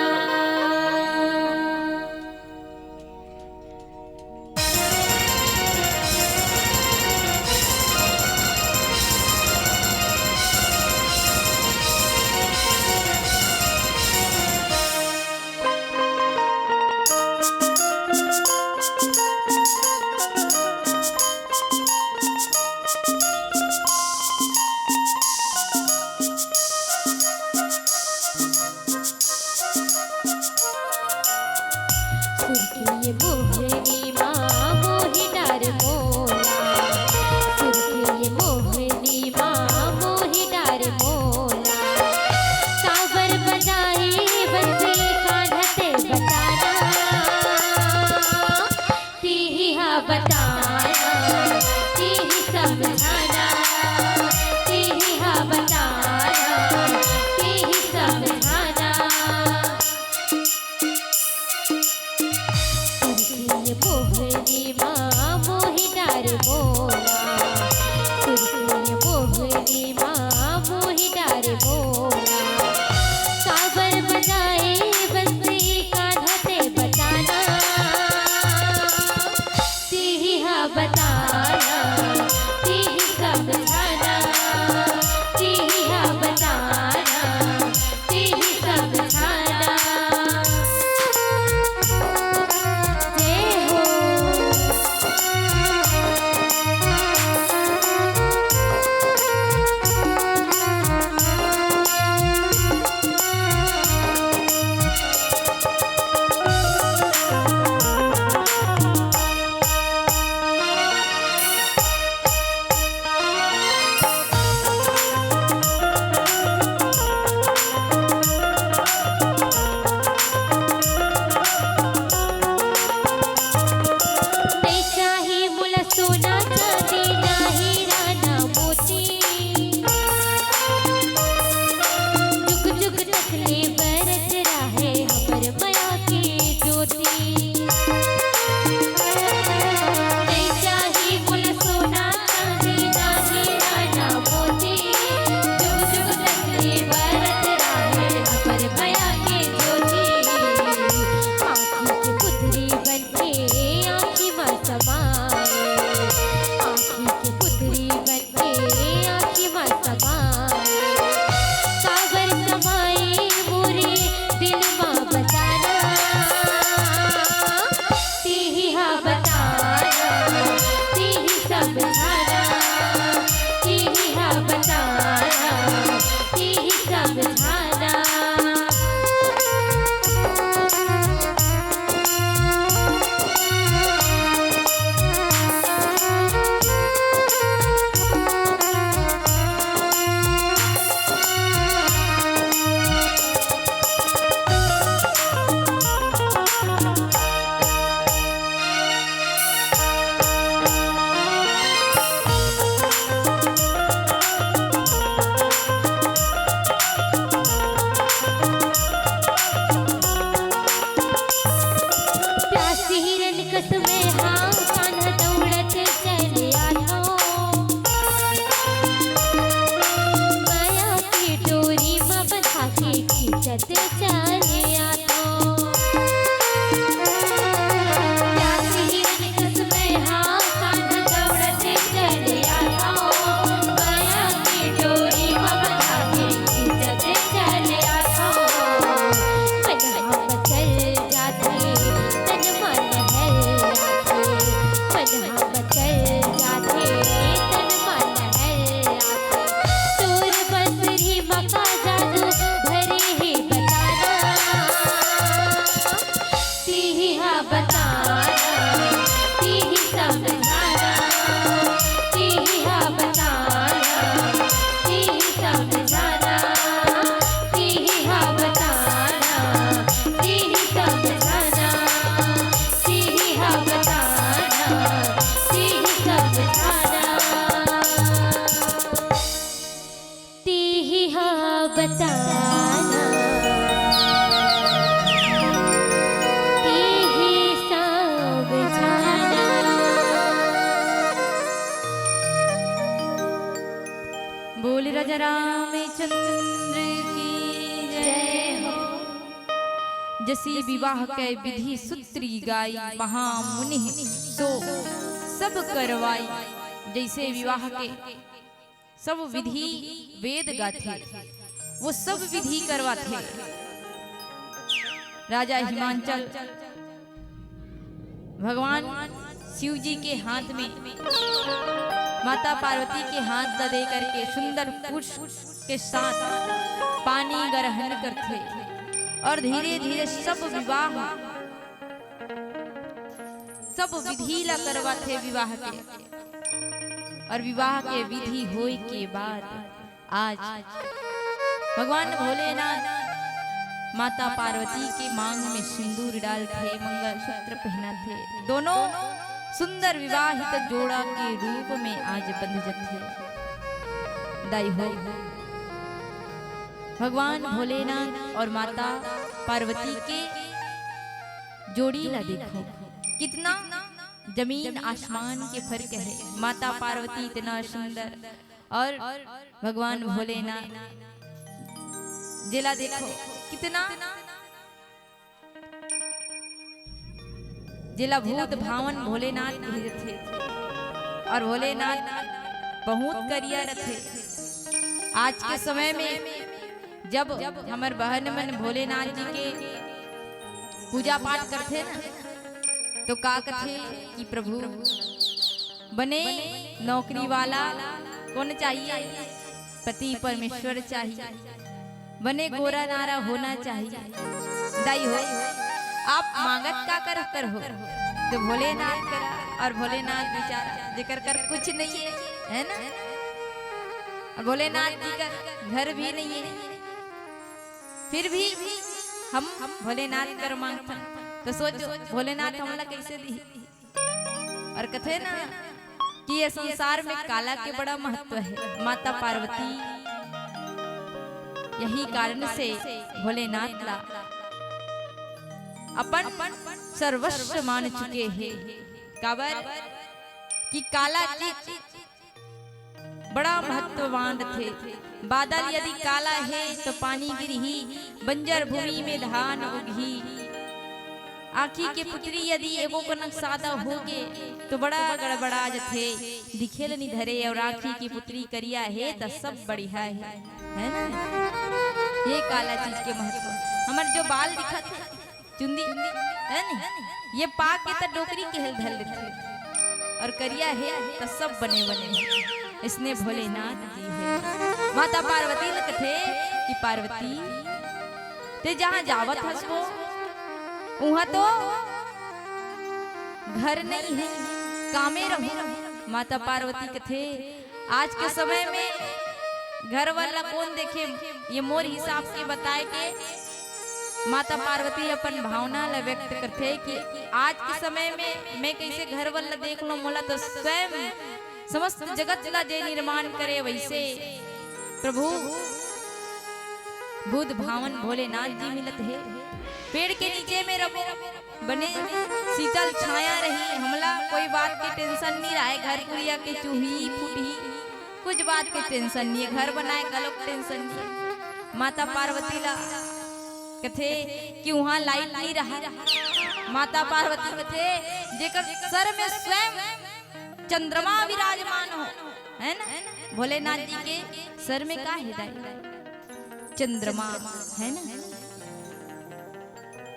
तेही हा बताना, तेही समझाना। बोल राजा रामचंद्र की जय हो। जसी विवाह के विधि सूत्री गाई, महामुनि सो सब करवाई। जैसे विवाह के सब विधि वेद गाथे, वो सब विधि करवाथे। राजा हिमांचल भगवान शिव जी के हाथ में, माता पार्वती के हाथ ला दे करके सुंदर पुष्प के साथ पानी ग्रहण करथे और धीरे धीरे सब विवाह, सब विधि ला करवाथे विवाह के। और विवाह के विधि होए के बाद आज भगवान भोलेनाथ माता पार्वती के मांग में सिंदूर डालथे, मंगलसूत्र पहनाथे, दोनों सुंदर विवाहित जोड़ा के रूप में आज बंध जथे। दाई हो, भगवान भोलेनाथ और माता पार्वती के जोड़ी ला देखो, कितना जमीन आसमान के फर्क है। माता पार्वती इतना सुंदर और भगवान भोलेनाथ जेला देखो, कितना जेला भूत भावन भोलेनाथ कहे जथे। और भोलेनाथ बहुत करिया रथे। आज के समय में जब हमर बहन मन भोलेनाथ जी के पूजा पाठ करथे ना, तो का कथे कि प्रभु, बने नौकरी वाला कोन चाहिए? पति परमेश्वर चाहिए, बने गोरा नारा होना चाहिए। दाई हो, आप मांगत का कर, कर हो? तो भोलेनाथ करा, और भोलेनाथ बेचारा जेकर कर कुछ नहीं है, है ना? और भोलेनाथ जी का घर भी नहीं है, फिर भी हम भोलेनाथ कर मांगथन। तो सोचो, भोलेनाथ हमला कैसे दी? और कथे ना कि ये संसार में काला के बड़ा महत्व है। माता पार्वती यही कारण से भोलेनाथ ला अपन सर्वस्व मान चुके हैं। काबर कि काला चीज बड़ा महत्ववान रथे। बादल यदि काला हे, तो पानी गिरही, बंजर भूमि में धान उगही। आँखी के पुतरी यदि एको कनक सादा होगे, तो बड़ा गड़बड़ा जथे, दिखे ल नी धरे। और आँखी के पुतरी करिया हे, त सब बढ़िया हे, है ना? ये काला चीज के महत्व। हमर जो बाल दिखत हे, चुंदी, है नी? ये पाक के त डोकरी के हल धर लेथे। और करिया हे त सब बने बने हे। इसने भोलेनाथ जी हे। माता पार्वती ल कथे कि पार्वती, ते जहाँ जावत हस वो, उहाँ तो घर नहीं है, कामे रहू। माता पार्वती कथे, आज के समय में घर वाला कौन देखे? ये मोर हिसाब के बताए के माता पार्वती अपन भावना ला व्यक्त करथे कि आज के समय में मैं कैसे घर वाला देख लो, मोला तो स्वयं समस्त जगत ला जे निर्माण करे वैसे प्रभु बुद्ध भावन भोलेनाथ जी मिलत हे। पेड़ के नीचे में रहो, बने शीतल छाया रही, हमला कोई बात के टेंशन नहीं रहे, घर कुरिया के चूही फूटही, कुछ बात के टेंशन नहीं है, घर बनाए घलोक टेंशन नहीं है। माता पार्वती ला कथे कि उहाँ लाइट नहीं रहा। माता पार्वती कथे, जेकर सर में स्वयं चंद्रमा विराजमान हो, है ना? भोलेनाथ जी के सर में का हे दाई? चंद्रमा, है ना?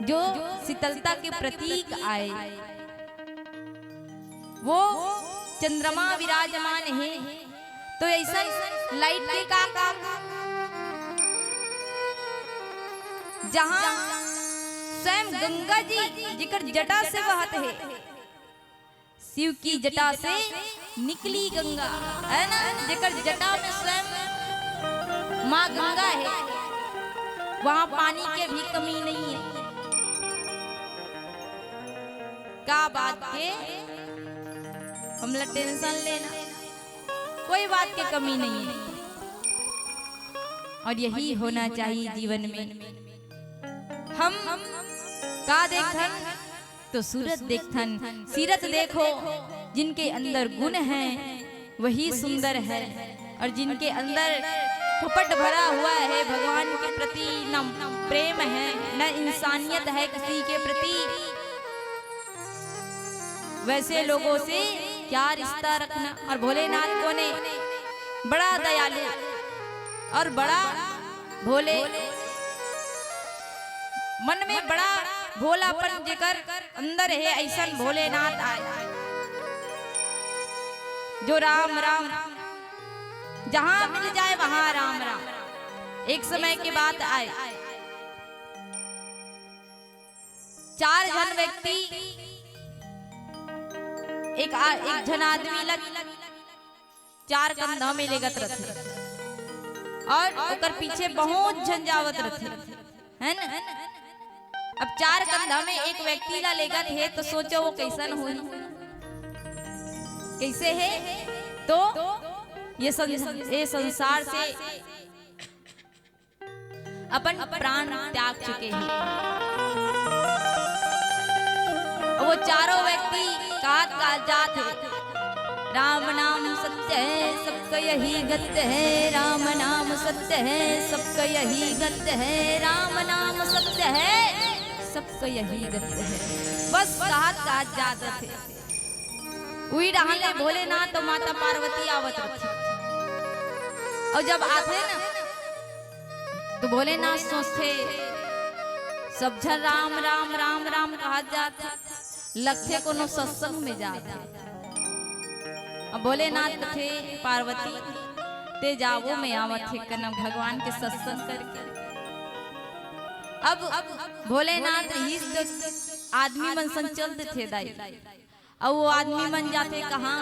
जो शीतलता के प्रतीक आय, वो चंद्रमा विराजमान हे। तो अइसन लाइट के का काम? जहाँ स्वयं गंगा जी जेकर जटा से बहत हे, शिव की जटा से निकली गंगा, है ना? जेकर जटा में स्वयं माँ गंगा हे, वहाँ पानी के भी कमी नहीं हे। का बात के हमला टेंशन लेना, कोई बात के कमी नहीं हे। और यही होना चाहिए जीवन में। हम का देखथन? तो सूरत देखथन। सीरत देखो, जिनके अंदर गुण हैं, वही सुंदर है, और जिनके अंदर कपट भरा हुआ है, भगवान के प्रति न प्रेम है, न इंसानियत है किसी के प्रति, वैसे लोगों से क्या रिश्ता रखना। और भोलेनाथ कोन हे? बड़ा दयालु और बड़ा भोले, मन में बड़ा भोलापन जेकर अंदर हे, अइसन भोलेनाथ आय, जो राम राम जहाँ मिल जाय वहाँ राम राम। एक समय के बात आय, चार झन व्यक्ति, एक आ, एक झन आदमी ला चार कंधा में लेगत रथे और ओकर पीछे बहुत झन जावत रथे, है ना? अब चार कंधा में एक व्यक्ति ला लेगत हे, तो सोचो वो कइसन होही, कइसे हे? तो ये सं-, ये संसार से अपन प्राण त्याग चुके हे। वो चारों व्यक्ति कात कात जात हे, "राम नाम सत्य है, सबका यही गत है, राम नाम सत्य है, सबका यही गत है, राम नाम सत्य है, सबका यही गत है।" बस कात कात जात हे। उही डहान ले भोलेनाथ अउ माता पार्वती आवत रथे। अउ जब आथे ना, तो भोलेनाथ सोचथे, सब झन राम, राम, राम, राम कहत जात हे, लगथे कोनो सत्संग में जात हे। अब भोलेनाथ कथे, "पार्वती, ते जावो, मैं आवत हे कना भगवान के सत्संग करके।" अब भोलेनाथ रिहिस त आदमी मन संग चल देथे दाई। अउ वो आदमी मन जाथे कहाँ?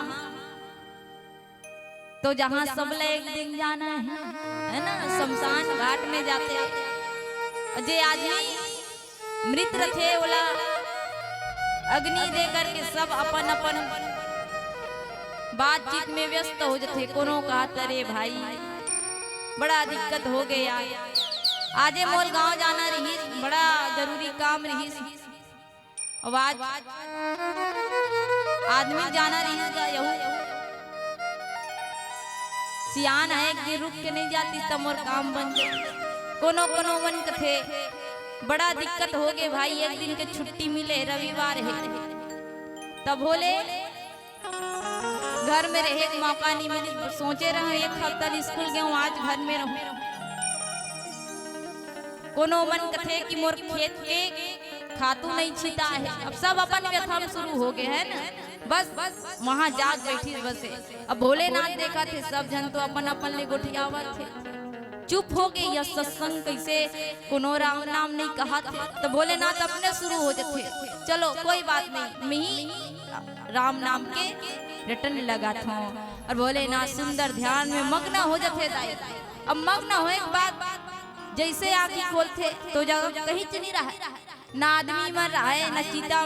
तो जहाँ सब ला एक दिन जाना है, है ना, शमशान घाट में जाथे। अउ जे आदमी मृत रथे, ओला अग्नि दे करके सब अपन अपन बातचीत में व्यस्त हो जथे। कोनो कहत, "अरे भाई, बड़ा दिक्कत हो गे यार, आजे मोर गांव जाना रहिस, बड़ा जरूरी काम रहिस।" अब आज आदमी जाना रहिस गा, यहू सियान हे, एक दिन रुक के नहीं जातिस त मोर काम बन जातिस। कोनो कोनो मन कथे, "बड़ा दिक्कत हो गे भाई, एक दिन के छुट्टी मिले, रविवार हे।" तब भोले घर में रहे के मौका नहीं मिलिस, सोचे रहे एक हफ्ता ले स्कूल गेंव, आज घर में रहूं। कोनो मन कथे कि मोर खेत के खातू नहीं छिता हे। अब सब अपन व्यथा में शुरू हो गे हे ना, बस वहां जाके बैठी बस हे। अब भोलेनाथ देखत हे, सब झन तो अपन अपन ले गोठियावत हे, चुप हो गे। यह सत्संग कइसे, कोनो राम नाम नहीं कहत हे, त भोलेनाथ अपने शुरू हो जथे, "चलो कोई बात नहीं, मैं ही राम नाम के रटन लगाथंव।" अउ भोलेनाथ सुंदर ध्यान में मग्न हो जथे दाई। अब मग्न होए के बाद जइसे आंखी खोलथे तो जगह कहीं च नहीं रहा, ना आदमी मन रहे, ना चिता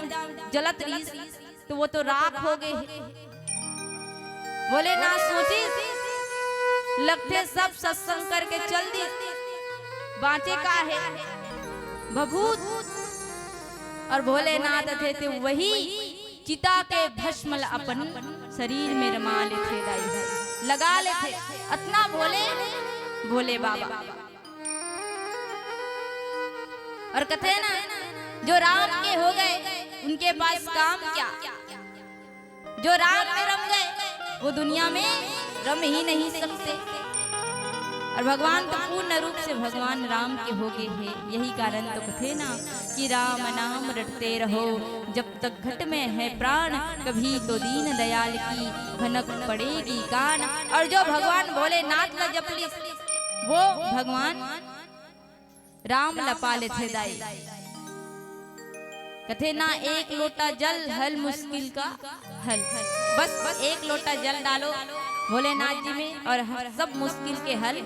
जलत रहिस, तो वो तो राख हो गे हे। भोलेनाथ सोचिस, लगथे सब सत्संग करके चल दिस, बांचे का हे? भभूत। अउ भोलेनाथ थे, थे वही चिता के भस्म ल अपन शरीर में रमा लेथे दाई, लगा लेथे। अतना भोले, भोले बाबा। और कथे ना, जो राम के हो गए, उनके पास काम क्या? जो राम में रम गए, वो दुनिया में रम ही नहीं सकते। और भगवान तो पूर्ण रूप से भगवान राम के हो गए हैं। यही कारण तो कथे ना कि राम नाम रटते रहो, जब तक घट में है प्राण, कभी तो दीन दयाल की भनक पड़ेगी कान। और जो भगवान भोलेनाथ ला जप लिस, वो भगवान राम ला पा लेथे दाई। कथे ना, एक लोटा जल हल मुश्किल का हल। बस, बस एक लोटा जल डालो भोलेनाथ जी में और ह-, सब मुश्किल के हल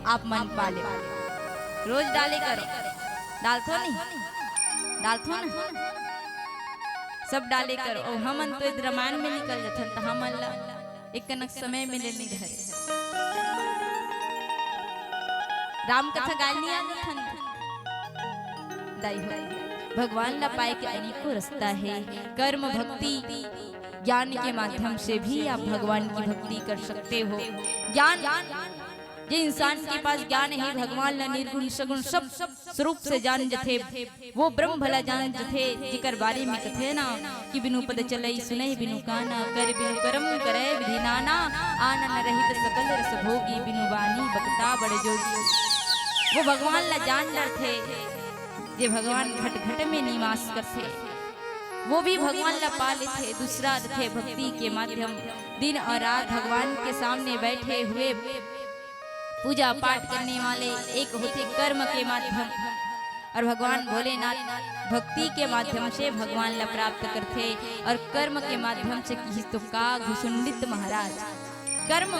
आप मन पा ले। रोज डाले करो, डालथो नहीं, डालथो ना, सब डाले करो। और हमन तो इधर रामायण में निकल जथन, तो हमन ला एक कनक समय मिले नहीं धरे। राम कथा गाय नहीं आनी थन। दाई हो, भगवान ला पाए के अनेकों रास्ता है। कर्म, भक्ति, ज्ञान के माध्यम से भी आप भगवान की भक्ति कर सकते हो। ज्ञान, जे इंसान के पास ज्ञान है, भगवान ला निर्गुण सगुण सब स्वरूप से जान जथे, वो ब्रह्म भला जान जथे, जेकर बारे में कथे ना कि बिनु पद चलई सुनई बिनु काना, कर बिनु करम करय विधि नाना, आनन रहित सकल रस भोगी, बिनु बानी बकता बड़ जोगी। वो भगवान ला जान डरथे, जे भगवान घट घट में निवास करथे, वो भी भगवान ला पा लेथे। दूसरा रथे भक्ति के माध्यम, दिन और रात भगवान के सामने बैठे हुए पूजा पाठ करने वाले, एक होथे कर्म के माध्यम, और भगवान भोलेनाथ भक्ति के माध्यम से भगवान ला प्राप्त करथे, और कर्म के माध्यम से किहिस तो का घुसुंडित महाराज। कर्म,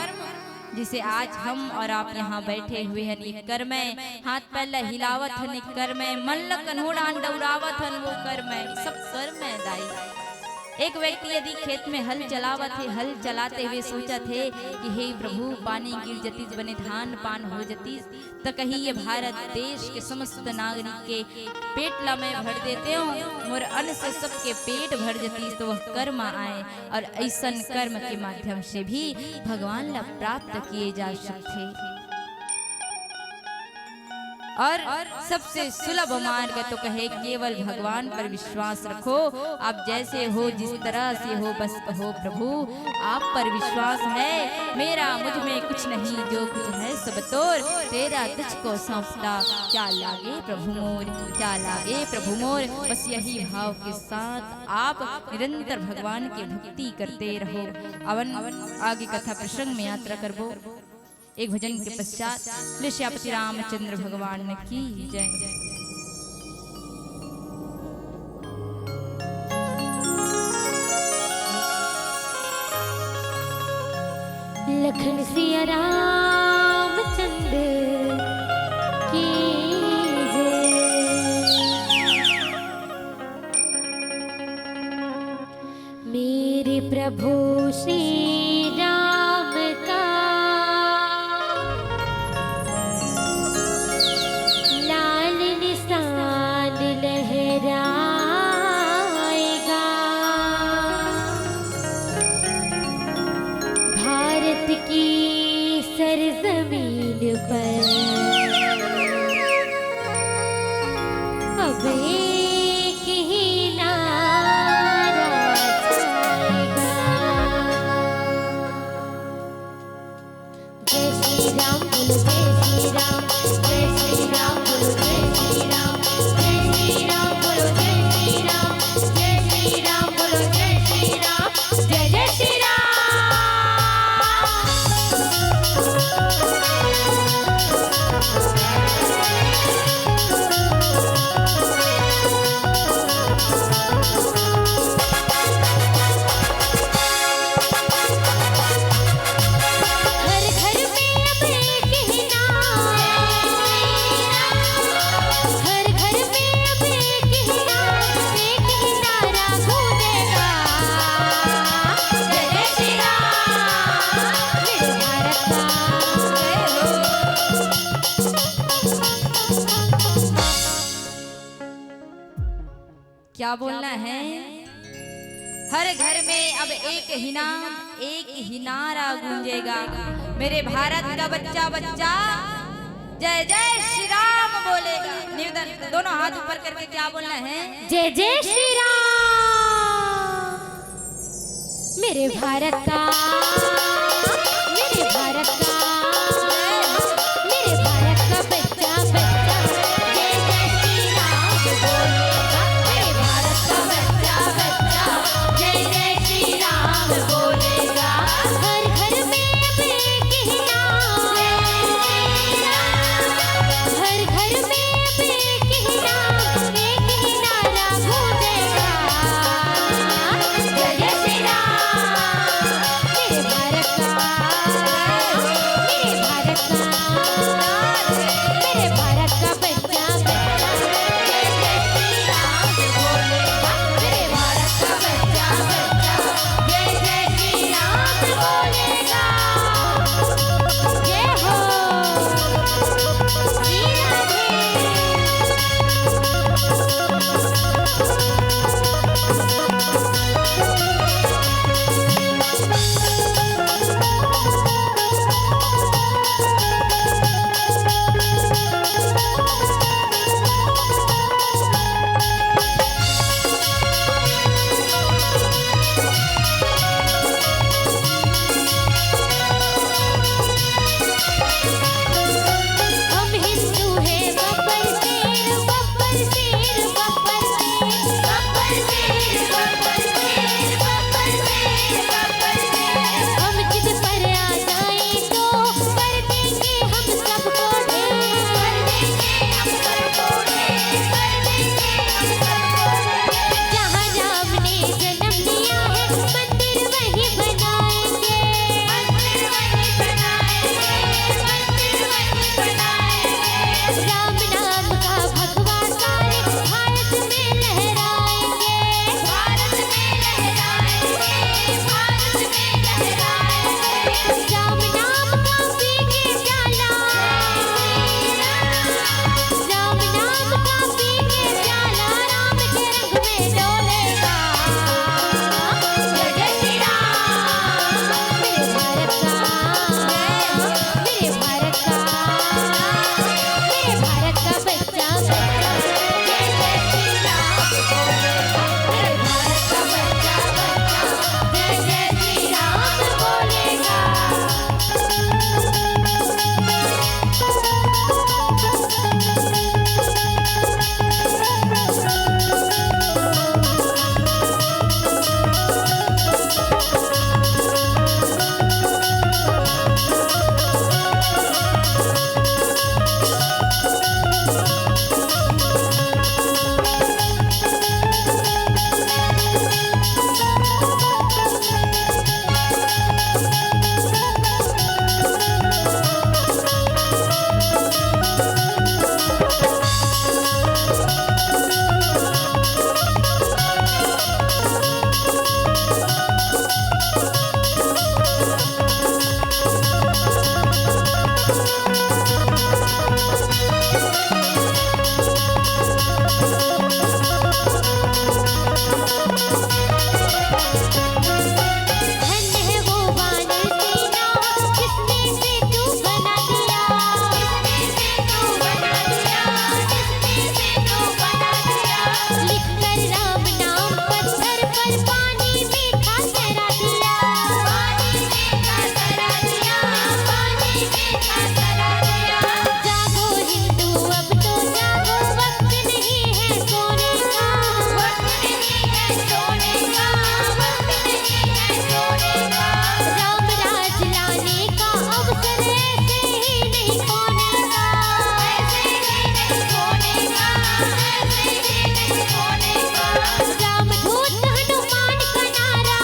जैसे आज हम और आप यहाँ बैठे हुए हैं, ये कर्म है। हाथ पैर ला हिलावत हन, ये कर्म है। मन ला कन्होड़ान डौरावत हन, वो कर्म है। सब कर्म है दाई। एक व्यक्ति यदि खेत में हल चलावत हे, हल चलाते हुए सोचत हे कि हे प्रभु, पानी गिर जतिस, बने धान पान हो जतिस, त कही ये भारत देश के समस्त नागरिक के पेट ला मैं भर देते हूँ, मोर अन्न से सबके पेट भर जतिस, तो वह कर्म आए। और ऐसन कर्म के माध्यम से भी भगवान ला प्राप्त किए जा सकथे। और सबसे सुलभ मार्ग तो कहे केवल भगवान पर विश्वास रखो। आप जैसे हो, जिस तरह से हो, बस कहो प्रभु आप पर विश्वास है, मेरा मुझ में कुछ नहीं, जो कुछ है सब तोर, तेरा तुझको सौंपता क्या लागे प्रभु मोर, क्या लागे प्रभु मोर। बस यही भाव के साथ आप निरंतर भगवान की भक्ति करते रहो। अवन आगे कथा प्रसंग में यात्रा करबो। एक भजन के पश्चात श्री श्यापति रामचंद्र भगवान की जय। लखन सिया रामचंद्र की जय। मेरे प्रभु श्री राम का लाल निशान लहराएगा। भारत की सरजमीन पर अब एक ही नारा छाएगा। जय श्री राम बोलो, जय श्री राम, जय श्री राम बोलो, जय श्री राम, जय श्री राम बोलो, जय श्री राम, जय श्री राम बोलो, जय श्री राम, जय जय श्री राम। घर घर में अब एक ही नारा, घर घर में अब एक ही नारा, एक ही नारा गूंजेगा, जय जय श्री राम, मेरे भारत का जय हो। क्या बोलना है? हर घर में अब एक ही नाम, एक ही नारा गूंजेगा, मेरे भारत का बच्चा बच्चा जय जय श्री राम बोलेगा। निवेदन, दोनों हाथ ऊपर करके क्या बोलना है? जय जय श्री राम। मेरे भारत का, मेरे भारत का, मेरे भारत का बच्चा, बच्चा जय जय श्री राम बोलेगा। मेरे भारत का बच्चा, बच्चा जय जय श्री राम बोलेगा। हर घर में अब एक ही नाम, हर घर में अब एक ही नाम, एक ही नारा गूंजेगा। जय जय श्री राम, मेरे भारत का, मेरे भारत का, मेरे भारत का बच्चा, बच्चा जय जय श्री राम बोलेगा। मेरे भारत का बच्चा, बच्चा जय जय श्री राम बोलेगा। जय हो। श्री राधे। हम हिंदू हैं, बब्बर शेर, बब्बर शेर, बब्बर शेर, बब्बर शेर, बब्बर शेर, बब्बर शेर, बब्बर शेर। हम जिद पर आ जाए तो कर देंगे हम सबको ढेर। कर देंगे हम सबको ढेर, कर देंगे हम सबको ढेर। जहाँ राम ने जन्म लिया है, मंदिर वहीं बनाएंगे। मंदिर वहीं बनाएंगे, मंदिर वहीं बनाएंगे। राम नाम का भगवा सारे भारत में लहराएंगे। भारत में लहराएंगे, भारत में लहराएंगे। राम नाम का पी के प्याला, राम नाम का पी के प्याला, राम के रंग में डोलेगा। जय जय श्री राम, मेरे भारत का, मेरे भारत का, मेरे भारत का बच्चा, बच्चा जय जय श्री राम बोलेगा। मेरे भारत का बच्चा, बच्चा जय जय श्री राम बोलेगा। धन्य है वो वानर सेना, जिसने सेतु बना दिया, जिसने सेतु बना दिया, जिसने सेतु बना दिया। लिखकर राम नाम पत्थर पर पानी मीठा करा दिया, पानी मीठा करा दिया, पानी मीठा करा दिया। जागो हिंदू, अब तो जागो, वक्त नहीं है सोने का, वक्त नहीं है सोने का, वक्त नहीं है सोने का। राम राज लाने का अवसर ऐसे ही नहीं खोने का, ऐसे ही नहीं खोने का, ऐसे ही नहीं खोने का। राम दूत हनुमान का नारा,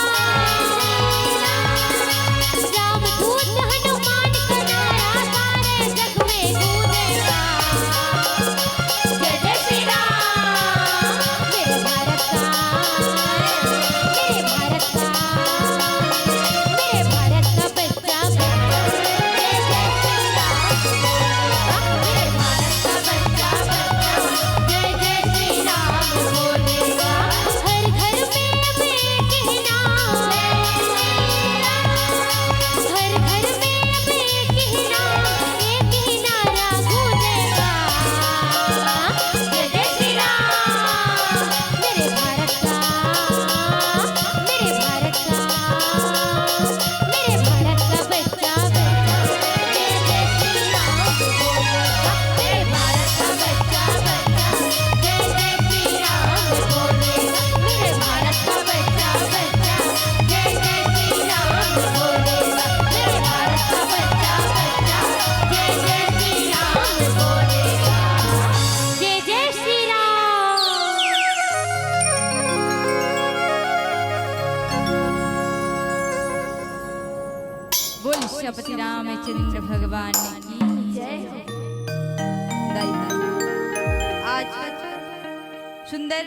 राम दूत हनुमान का नारा सारे जग में गूंजेगा। जय जय श्री राम, मेरे भारत का, मेरे भारत का, मेरे भारत का बच्चा, बच्चा जय जय श्री राम। पति रामचंद्र भगवान की जय हो। दाई हो। आज सुंदर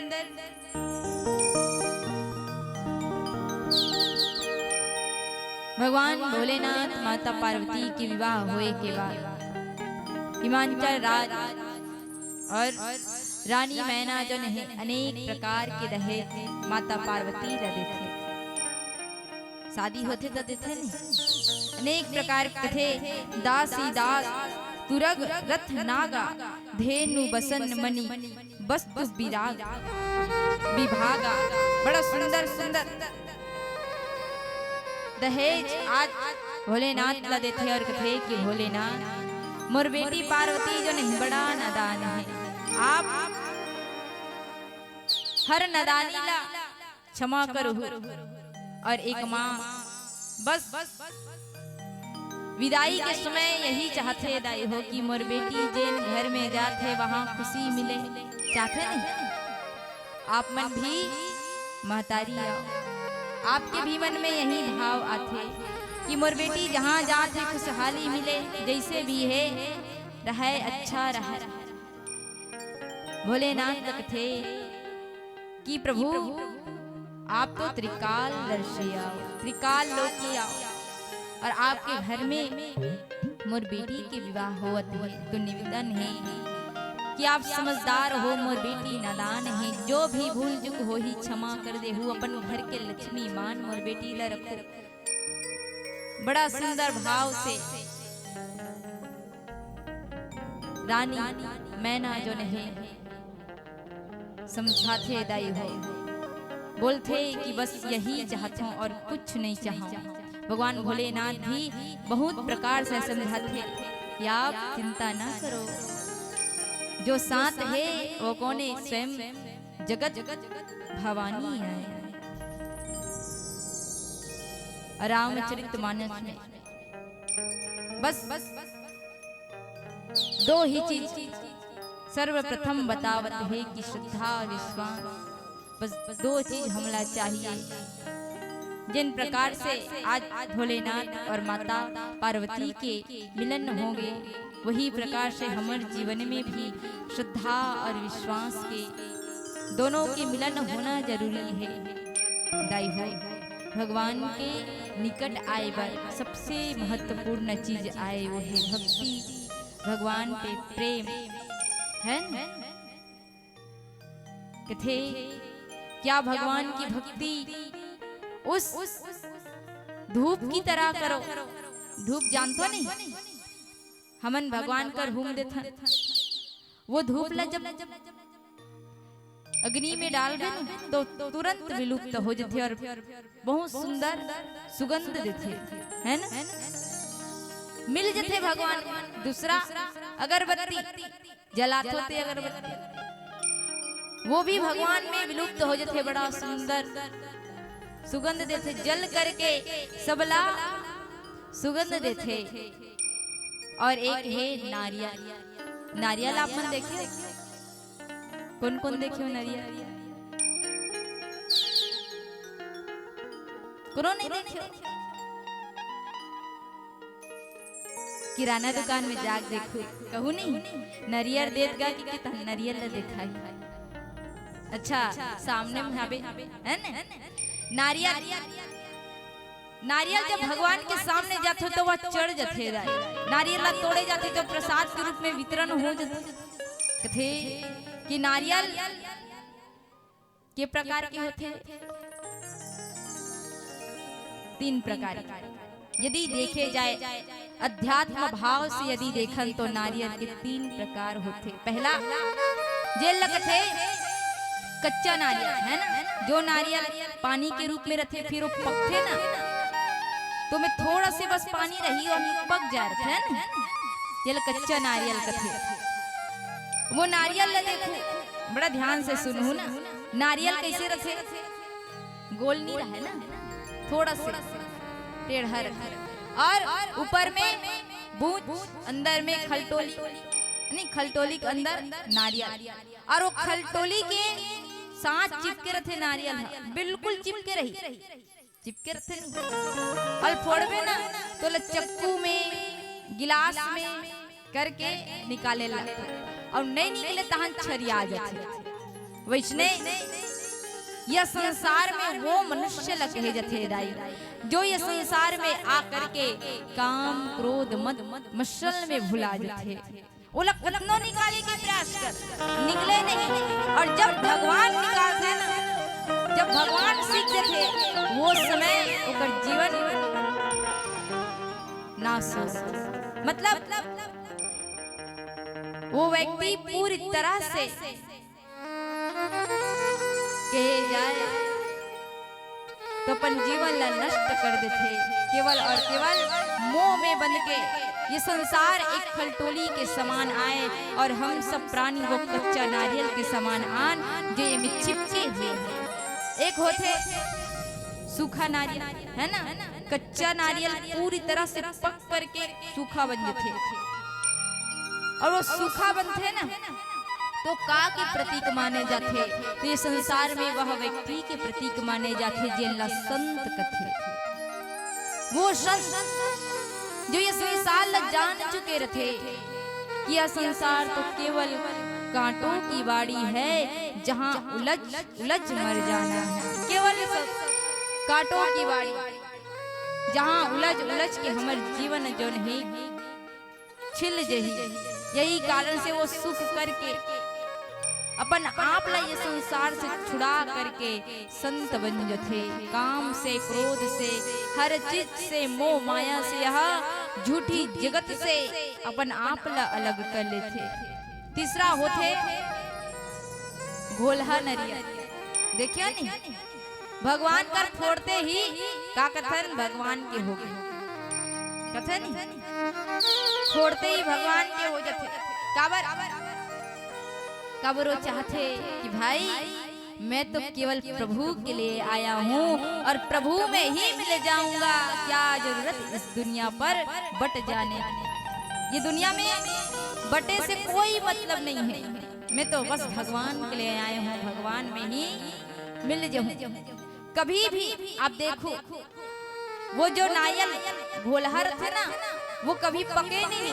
भगवान भोलेनाथ माता पार्वती के विवाह होए के बाद हिमांचल राज और रानी मैना जो नहीं अनेक प्रकार के दहेज माता पार्वती ला देथे। शादी होथे त देथे नहीं, अनेक प्रकार के देथे, दासी दास तुरग रथ नागा धेनु बसन मणि वस्तु विराग विभागा। बड़ा सुंदर सुंदर दहेज आज भोलेनाथ ला देथे और कथे कि भोलेनाथ, मोर बेटी पार्वती जो नहीं बड़ा नादान है, आप हर नादानी ला क्षमा करहु। और एक माँ बस विदाई के समय यही चाहथे दाई हो कि मोर बेटी जेन घर में जाथे वहाँ खुशी मिले, चाहथे नहीं? आप मन भी महतारी आओ, आपके भी मन में यही भाव आथे कि मोर बेटी जहाँ जाथे खुशहाली मिले, जैसे भी है रहे अच्छा रहे। भोलेनाथ कथे कि प्रभु आप तो त्रिकाल दर्शी आओ, त्रिकाल लोकी आओ और आपके घर में मोर बेटी के विवाह होवत हे तो निवेदन हे कि आप समझदार हो, मोर बेटी नादान हे, जो भी भूल चूक होही क्षमा कर देहू, अपन घर के लक्ष्मी मान मोर बेटी ला रखो। बड़ा सुंदर भाव से रानी मैना जो नहीं समझाथे दाई हो, बोलथे कि बस यही चाहथों और कुछ नहीं चाहूं। भगवान भोलेनाथ भी बहुत प्रकार से समझाथे कि आप चिंता ना करो, जो साथ है वो कौन है? स्वयं जगत भवानी है। रामचरित मानस में बस दो ही चीज सर्वप्रथम बतावत हे कि श्रद्धा, विश्वास, बस दो चीज हमला चाहिए। जिन प्रकार से आज भोलेनाथ और माता पार्वती के मिलन होगे, वही प्रकार से हमर जीवन में भी श्रद्धा और विश्वास के दोनों के मिलन होना जरूरी है। दाई हो, भगवान के निकट आए बर सबसे महत्वपूर्ण चीज आए वो है भक्ति, भगवान पे प्रेम, है न? कथे क्या भगवान की भक्ति उस धूप की तरह करो। धूप जानथो नहीं, हमन भगवान कर हुम देथन, वो धूप ला जब अग्नि में डालबे न, तो तुरंत विलुप्त हो जथे और बहुत सुंदर सुगंध देथे, है ना? मिल जथे भगवान। दूसरा अगरबत्ती जलाथो ते अगरबत्ती, वो भी भगवान में विलुप्त हो जथे। बड़ा सुंदर सुगंध देथे, जल करके सबला सुगंध देथे। और एक है नारियल। नारियल आप मन देखे? कौन कौन देखे हो नारियल? कोनो नहीं देखे हो? किराना दुकान में जाके देखो, कहू नहीं, नारियल देत गा कि कितना नारियल ला देखा है। अच्छा, सामने में हवे, है ना? नारियल, नारियल जब भगवान के सामने जाथे तो वह चढ़ जाथे। नारियल ला तोड़े जाथे तो प्रसाद के रूप में वितरण हो जाथे। कथे कि नारियल के प्रकार के होथे? तीन प्रकार के। यदि देखे जाए अध्यात्म भाव से यदि देखन तो नारियल के तीन प्रकार होथे। पहला जेल लगथे कच्चा नारियल, है ना, जो नारियल पानी के रूप में रथे, फिर वो पकथे ना, तो में थोड़ा से बस पानी रही और पक जाए रथे, है ना, जेल कच्चा नारियल कथे। वो नारियल ला देखू, बड़ा ध्यान से सुनहू ना, नारियल कैसे रथे? गोल नहीं रहे ना, थोड़ा से टेढ़ा रहे। और ऊपर में बूंच, अंदर में खलटोली, नहीं, खलटोली के अंदर नारियल। और वो खलटोली के साथ चिपके रथे नारियल ह, बिल्कुल चिपके रही। चिपके रथे ना। अउ फोड़बे ना, तो ओला चक्कू में, गिलास में करके निकाले ला, अउ नहीं निकले तहन छरिया जाथे। वैसने यह संसार में वो मनुष्य ला कहे जाथे दाई, जो ये संसार में आकर के काम, क्रोध, मद, मत्सर में भुला जाथे। ओला कतनो निकाले के प्रयास कर, निकले नहीं। अउ जब भगवान निकालथे ना, जब भगवान सीख देथे, वो समय ओकर जीवन नाश हो जाथे। मतलब, वो व्यक्ति पूरी तरह से, कहे जाए, तो अपन जीवन ला नष्ट कर देथे, केवल अउ केवल मोह में बंध के ये संसार एक खलटोली के समान आय अउ हम सब प्राणी वो कच्चा नारियल के समान आन, जो ये में चिपके हुए हैं। एक होथे सूखा नारियल, है ना, कच्चा नारियल पूरी तरह से पक करके सूखा बन जाथे। अउ वो सूखा बनथे ना, तो का के प्रतीक माने जाथे? तो ये संसार में वह व्यक्ति के प्रतीक माने जाथे, जेन ला संत कथे। वो संत, जो ये संसार ला जान चुके रथे कि यह संसार तो केवल कांटों की बाड़ी है, जहाँ उलझ, उलझ मर जाना है। केवल स-, कांटों की बाड़ी, जहाँ उलझ, उलझ के हमर जीवन जोन हे छिल जही। यही कारण से वो सुख करके अपन आप ला ये संसार से छुड़ा करके संत बन जथे। काम से, क्रोध से, हर चीज से, मोह माया से, यह झूठी जगत से अपन आप ला अलग कर लेथे। तीसरा होथे घोलहा नरियर। देखिया नहीं, भगवान कर फोड़ते ही का कथन, भगवान के हो गे। कथन फोड़ते ही भगवान के हो जाथे। काबर? काबर वो चाहथे कि भाई, मैं तो केवल प्रभु के लिए आया हूँ अउ प्रभु में ही मिल जाऊंगा। क्या जरूरत इस दुनिया पर बट जाने की? ये दुनिया में बटे से कोई मतलब नहीं है। मैं तो बस भगवान के लिए आया हूँ, भगवान में ही मिल जाऊं। कभी भी आप देखो, वो जो नारियल घोलहा रथे ना, वो कभी पके नहीं,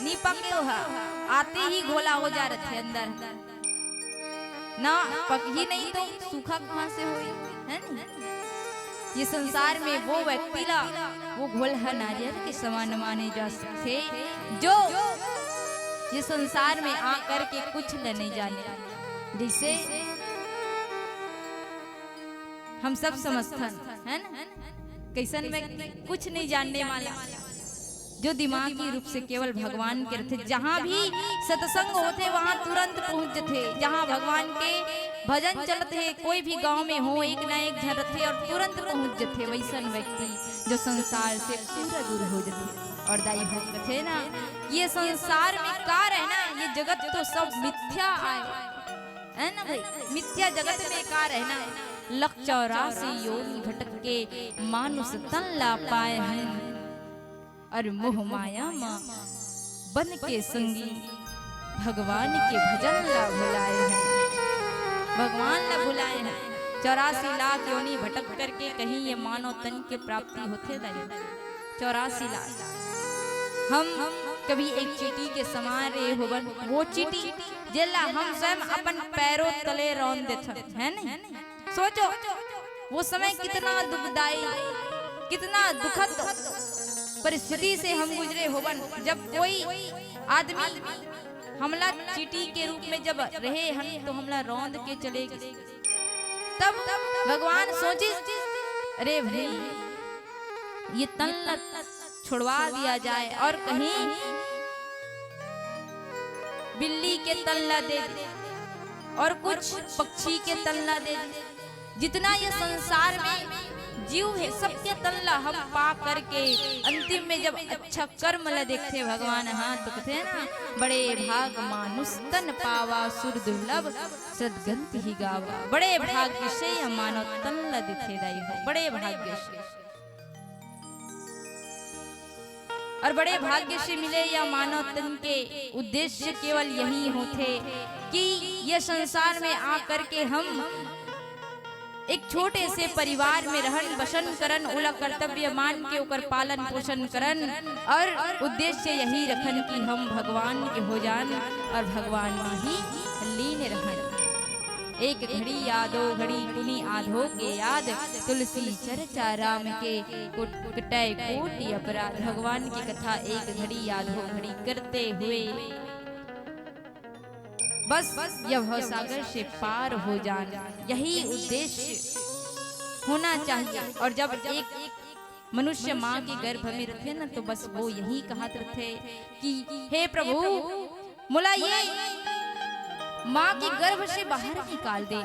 नहीं पके हो, आते ही घोला हो जा रथे अंदर। ना पकही नहीं तो सूखा कहाँ से होई, है ना? ये संसार में वो व्यक्ति ला वो घोलहा नारियल के समान माने जा सकथे, जो ये संसार में आकर के कुछ ल नहीं जाने। जैसे हम सब समझथन, है ना, कैसन व्यक्ति कुछ नहीं जानने वाला, जो दिमागी रूप से केवल भगवान के रथे। जहाँ भी सत्संग होथे, वहाँ तुरंत पहुँच जथे। जहाँ भगवान के भजन चलत हे, कोई भी गांव में हो, एक ना एक झन रथे अउ तुरंत पहुँच जथे। वैसन व्यक्ति जो संसार से पूरा दूर हो जथे। अउ दाई हो कथे ना, ये संसार में का रहना, ये जगत तो सब मिथ्या आय, है ना भाई? मिथ्या जगत में का रहना, लख चौरासी योनि भटक के मानुष तन ला पाए हैं। अउ मोह माया म बन के संगी भगवान के भजन ला भुलाए हैं, भगवान ला भुलाए हैं। चौरासी लाख योनि भटक करके कहीं ये मानव तन के प्राप्ति होथे दाई? चौरासी लाख। हम कभी एक चींटी के समान रहे होवन, वो चींटी जेला हम स्वयं अपन पैरों तले रौंद देथन, है नहीं? सोचो, वो समय कितना दुखदाई, कितना दुखद परिस्थिति से हम गुजरे होवन, जब कोई आदमी हमला चींटी के रूप में जब रहे हन, तो हमला रौंद के चले गे। तब भगवान सोचिस, "अरे भाई, ये तन ला छोड़वा दिया जाए अउ कहीं बिल्ली के तन ला दे दे अउ कुछ पक्षी के तन ला दे दे।" जितना ये संसार में जीव हे, सबके तन ला हम पा करके अंतिम में जब अच्छा कर्म ला देखथे भगवान, हाँ, तो कथे ना, "बड़े भाग मानुष तन पावा, सुर दुर्लभ सदगंत ही गावा।" बड़े भाग्य से यह मानव तन ला देथे दाई हो, बड़े भाग्य से। अउ बड़े भाग्य से मिले यह मानव तन के उद्देश्य केवल यही होथे कि ये संसार में आकर के हम एक छोटे से परिवार में रहन बसन करन, ओला कर्तव्य मान के ओकर पालन पोषण करन और उद्देश्य यही रखन कि हम भगवान के हो जान और भगवान में ही लीन रहन। एक घड़ी या दो घड़ी पुनि आधो के याद, तुलसी चर्चा राम के, कुट-, कटै कोटि अपराध। भगवान की कथा एक घड़ी या दो घड़ी करते हुए बस यह भवसागर से पार हो जान, यही उद्देश्य होना चाहिए। और जब एक मनुष्य माँ के गर्भ में रथे ना, तो बस वो यही कहत रथे कि हे प्रभु, मोला ये माँ के गर्भ से बाहर निकाल दे,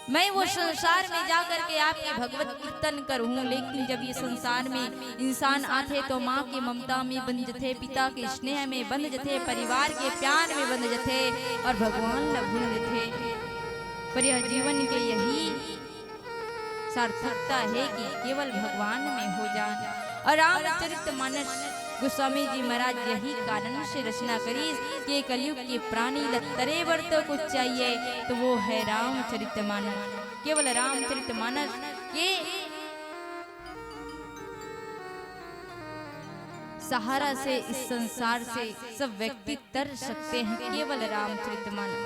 मैं वो संसार में जा करके आपके भगवत कीर्तन करूँ। लेकिन जब ये संसार में इंसान आथे तो माँ के ममता में बंध जथे, पिता के स्नेह में बंध जथे, परिवार के प्यार में बंध जथे और भगवान ला भूल जथे। पर यह जीवन के यही सार्थकता है कि केवल भगवान में हो जान। और रामचरित मानस गोस्वामी जी महाराज यही कारण से रचना करिस कि कलयुग के प्राणी ल तरे बर तो कुछ चाहिए, तो वो है रामचरित मानस। केवल रामचरित मानस के सहारा से इस संसार से सब व्यक्ति तर सकते हैं, केवल रामचरित मानस।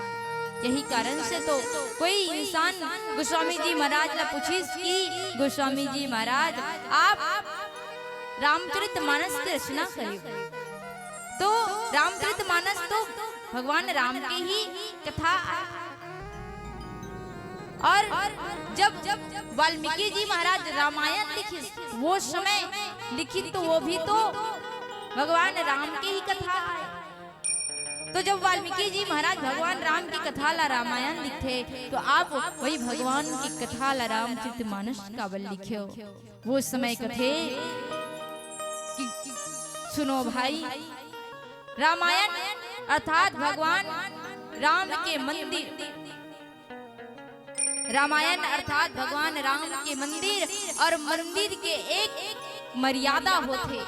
यही कारण से तो कोई इंसान गोस्वामी जी महाराज ला पूछिस कि गोस्वामी जी महाराज, आप रामचरित मानस की रचना करियो। तो रामचरित मानस तो भगवान राम के ही कथा आय। और जब, जब वाल्मीकि जी महाराज रामायण लिखिस, वो समय लिखित तो वो भी तो भगवान राम के ही कथा आय। तो जब वाल्मीकि जी महाराज भगवान राम की कथा ला रामायण लिखथे, तो आप वही भगवान की कथा ला रामचरित मानस काबर लिखे हो? वो समय कथे कि सुनो भाई, रामायण अर्थात भगवान राम के मंदिर, रामायण अर्थात भगवान राम के मंदिर, और मंदिर के एक मर्यादा होथे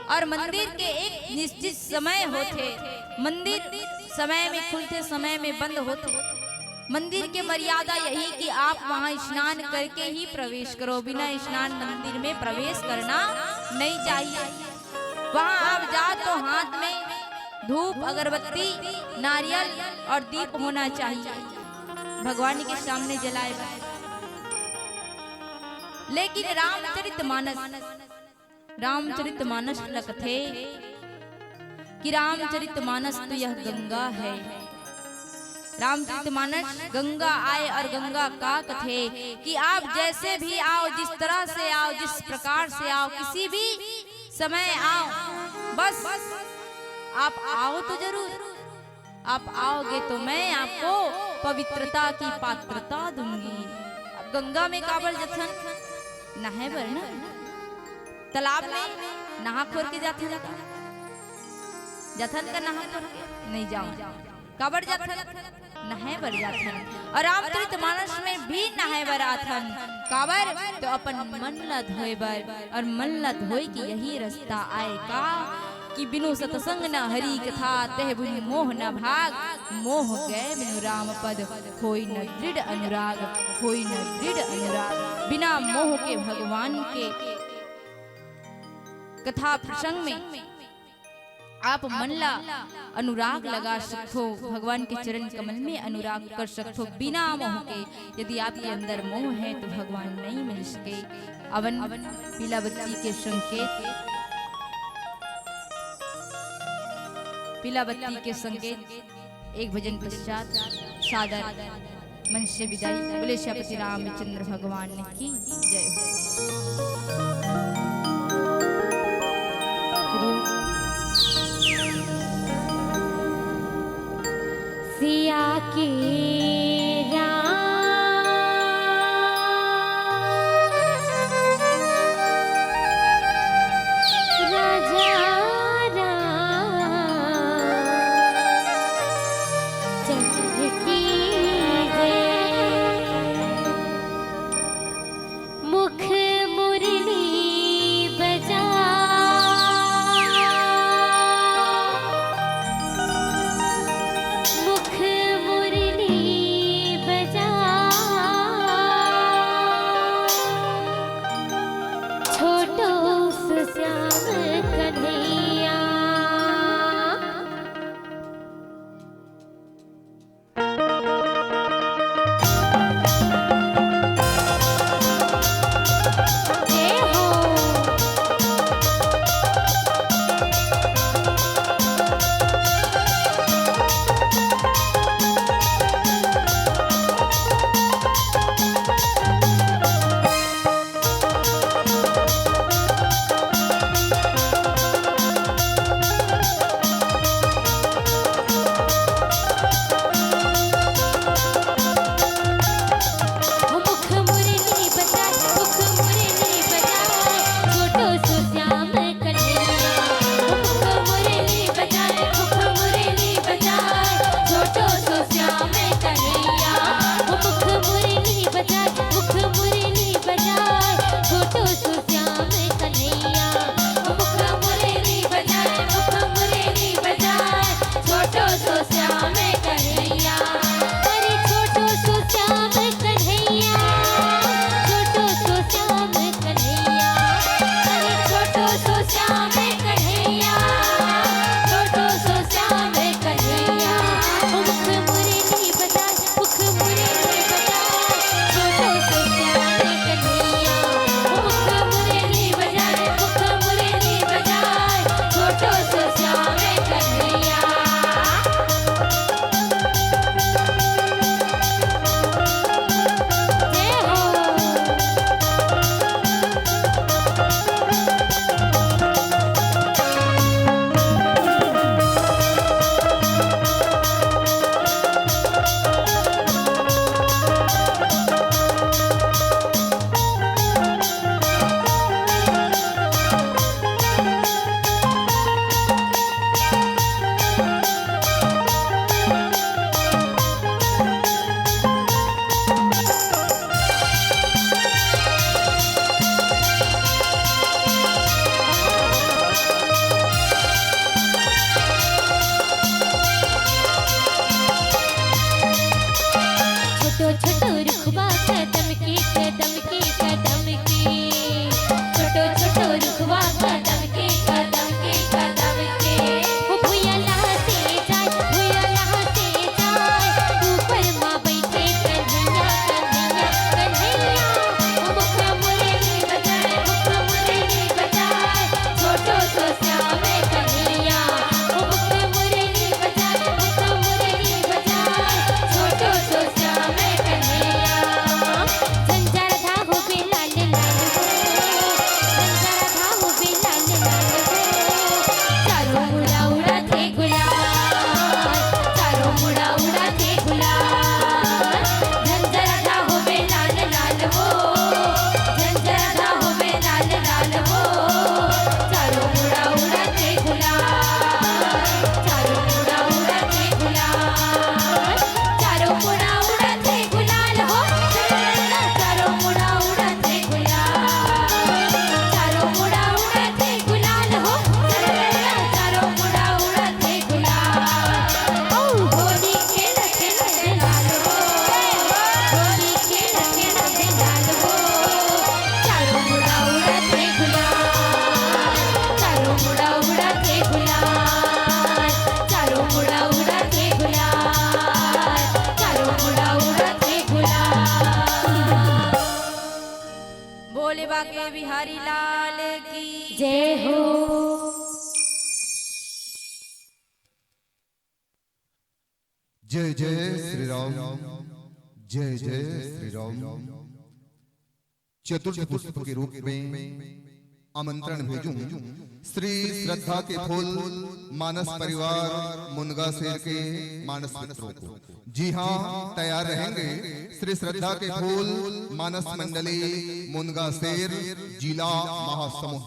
और मंदिर के एक निश्चित समय होथे। मंदिर समय में खुलथे, समय में बंद होथे। मंदिर के मर्यादा यही कि आप वहां स्नान करके ही प्रवेश करो, बिना स्नान मंदिर में प्रवेश करना नहीं चाहिए। वहां आप जाओ तो हाथ में धूप, अगरबत्ती, नारियल और दीप होना चाहिए भगवान के सामने जलाए बर। लेकिन रामचरित मानस, रामचरित मानस ल कथे कि रामचरित मानस तो यह गंगा है। रामचरित मानस गंगा आय और गंगा का कथे कि आप जैसे भी आओ, जिस तरह से आओ, जिस प्रकार से आओ, किसी भी समय आओ, बस आप आओ तो जरूर। आप आओगे तो मैं आपको पवित्रता की पात्रता दूंगी। अब गंगा में काबर जथन? नहाए बर ना, तालाब में नहा खोर के जाथन का? जाथन का नहा खोर के? नहीं जाओ। काबर जाथन? नहाए बर जाथन। और रामचरित मानस में भी नहाए बर आथन। काबर? तो अपन मन ला धोए बर। और मन ला धोए के यही रास्ता आय का कि बिनु सतसंग न हरि कथा, तह बिनु मोह न भाग। मोह गए बिनु राम पद, होई न दृढ़ अनुराग, होई न दृढ़ अनुराग। बिना मोह के भगवान के कथा प्रसंग में आप मन ला अनुराग लगा सकथो, भगवान के चरण कमल में अनुराग कर सकथो बिना मोह के। यदि आपके अंदर मोह है तो भगवान नहीं मिल सके। अवन पीला बत्ती के संकेत, पीला बत्ती के संकेत। एक भजन पश्चात सादर मंच से विदाई। बोले श्रीपति रामचंद्र भगवान की जय हो। सिया के राम, राजा राम, चंद्र की जय। मुख मुरली बजा, मुख मुरली छोटो छोटो रुखवा कदम के, कदम के, कदम के। छोटो छोटो रुखवा कदम के, कदम के, कदम के। ओ भुइयां लहसे जाय, भुइयां लहसे जाय। ऊपर मा बइठे कन्हैया, कन्हैया, कन्हैया। ओ मुख मुरली बजाय, मुख मुरली बजाय। छोटो सो श्याम कन्हैया। ओ मुख मुरली बजाय, मुख मुरली बजाय। छोटो सो श्याम कन्हैया। झंझर धा होबे लाल लाल हो, झंझर धा होबे लाल लाल हो। चारों मुड़ा उड़ाथे गुलाल, चारों मुड़ा उड़ाथे गुलाल। झंझर धा होबे लाल लाल हो, झंझर धा होबे लाल लाल हो। चारों मुड़ा उड़ाथे गुलाल, चारों मुड़ा उड़ाथे गुलाल। चारों मुड़ा उड़ाथे गुलाल हो, चारों मुड़ा उड़ाथे गुलाल। चारों मुड़ा उड़ाथे गुलाल हो, चारों मुड़ा उड़ाथे गुलाल। ओ होली खेल खेल दे लाल हो, होली खेल खेल दे लाल हो। चारों मुड़ा उड़ाथे गुलाल, चारों मुड़ा उड़ाथे गुलाल। चारों मुड़ा उड़ाथे गुलाल, चारों मुड़ा उड़ाथे गुलाल। बोले बांके बिहारी लाल की जय हो। जय जय श्री राम, जय जय श्री राम। चतुर्थ पुष्प के रूप में आमंत्रण भेजूं श्री श्रद्धा के फूल मानस परिवार मुनगा शेर के मानस मित्रों को। जी हां, तैयार रहेंगे श्री श्रद्धा के फूल मानस मंडली मुनगा शेर, जिला महासमुंद।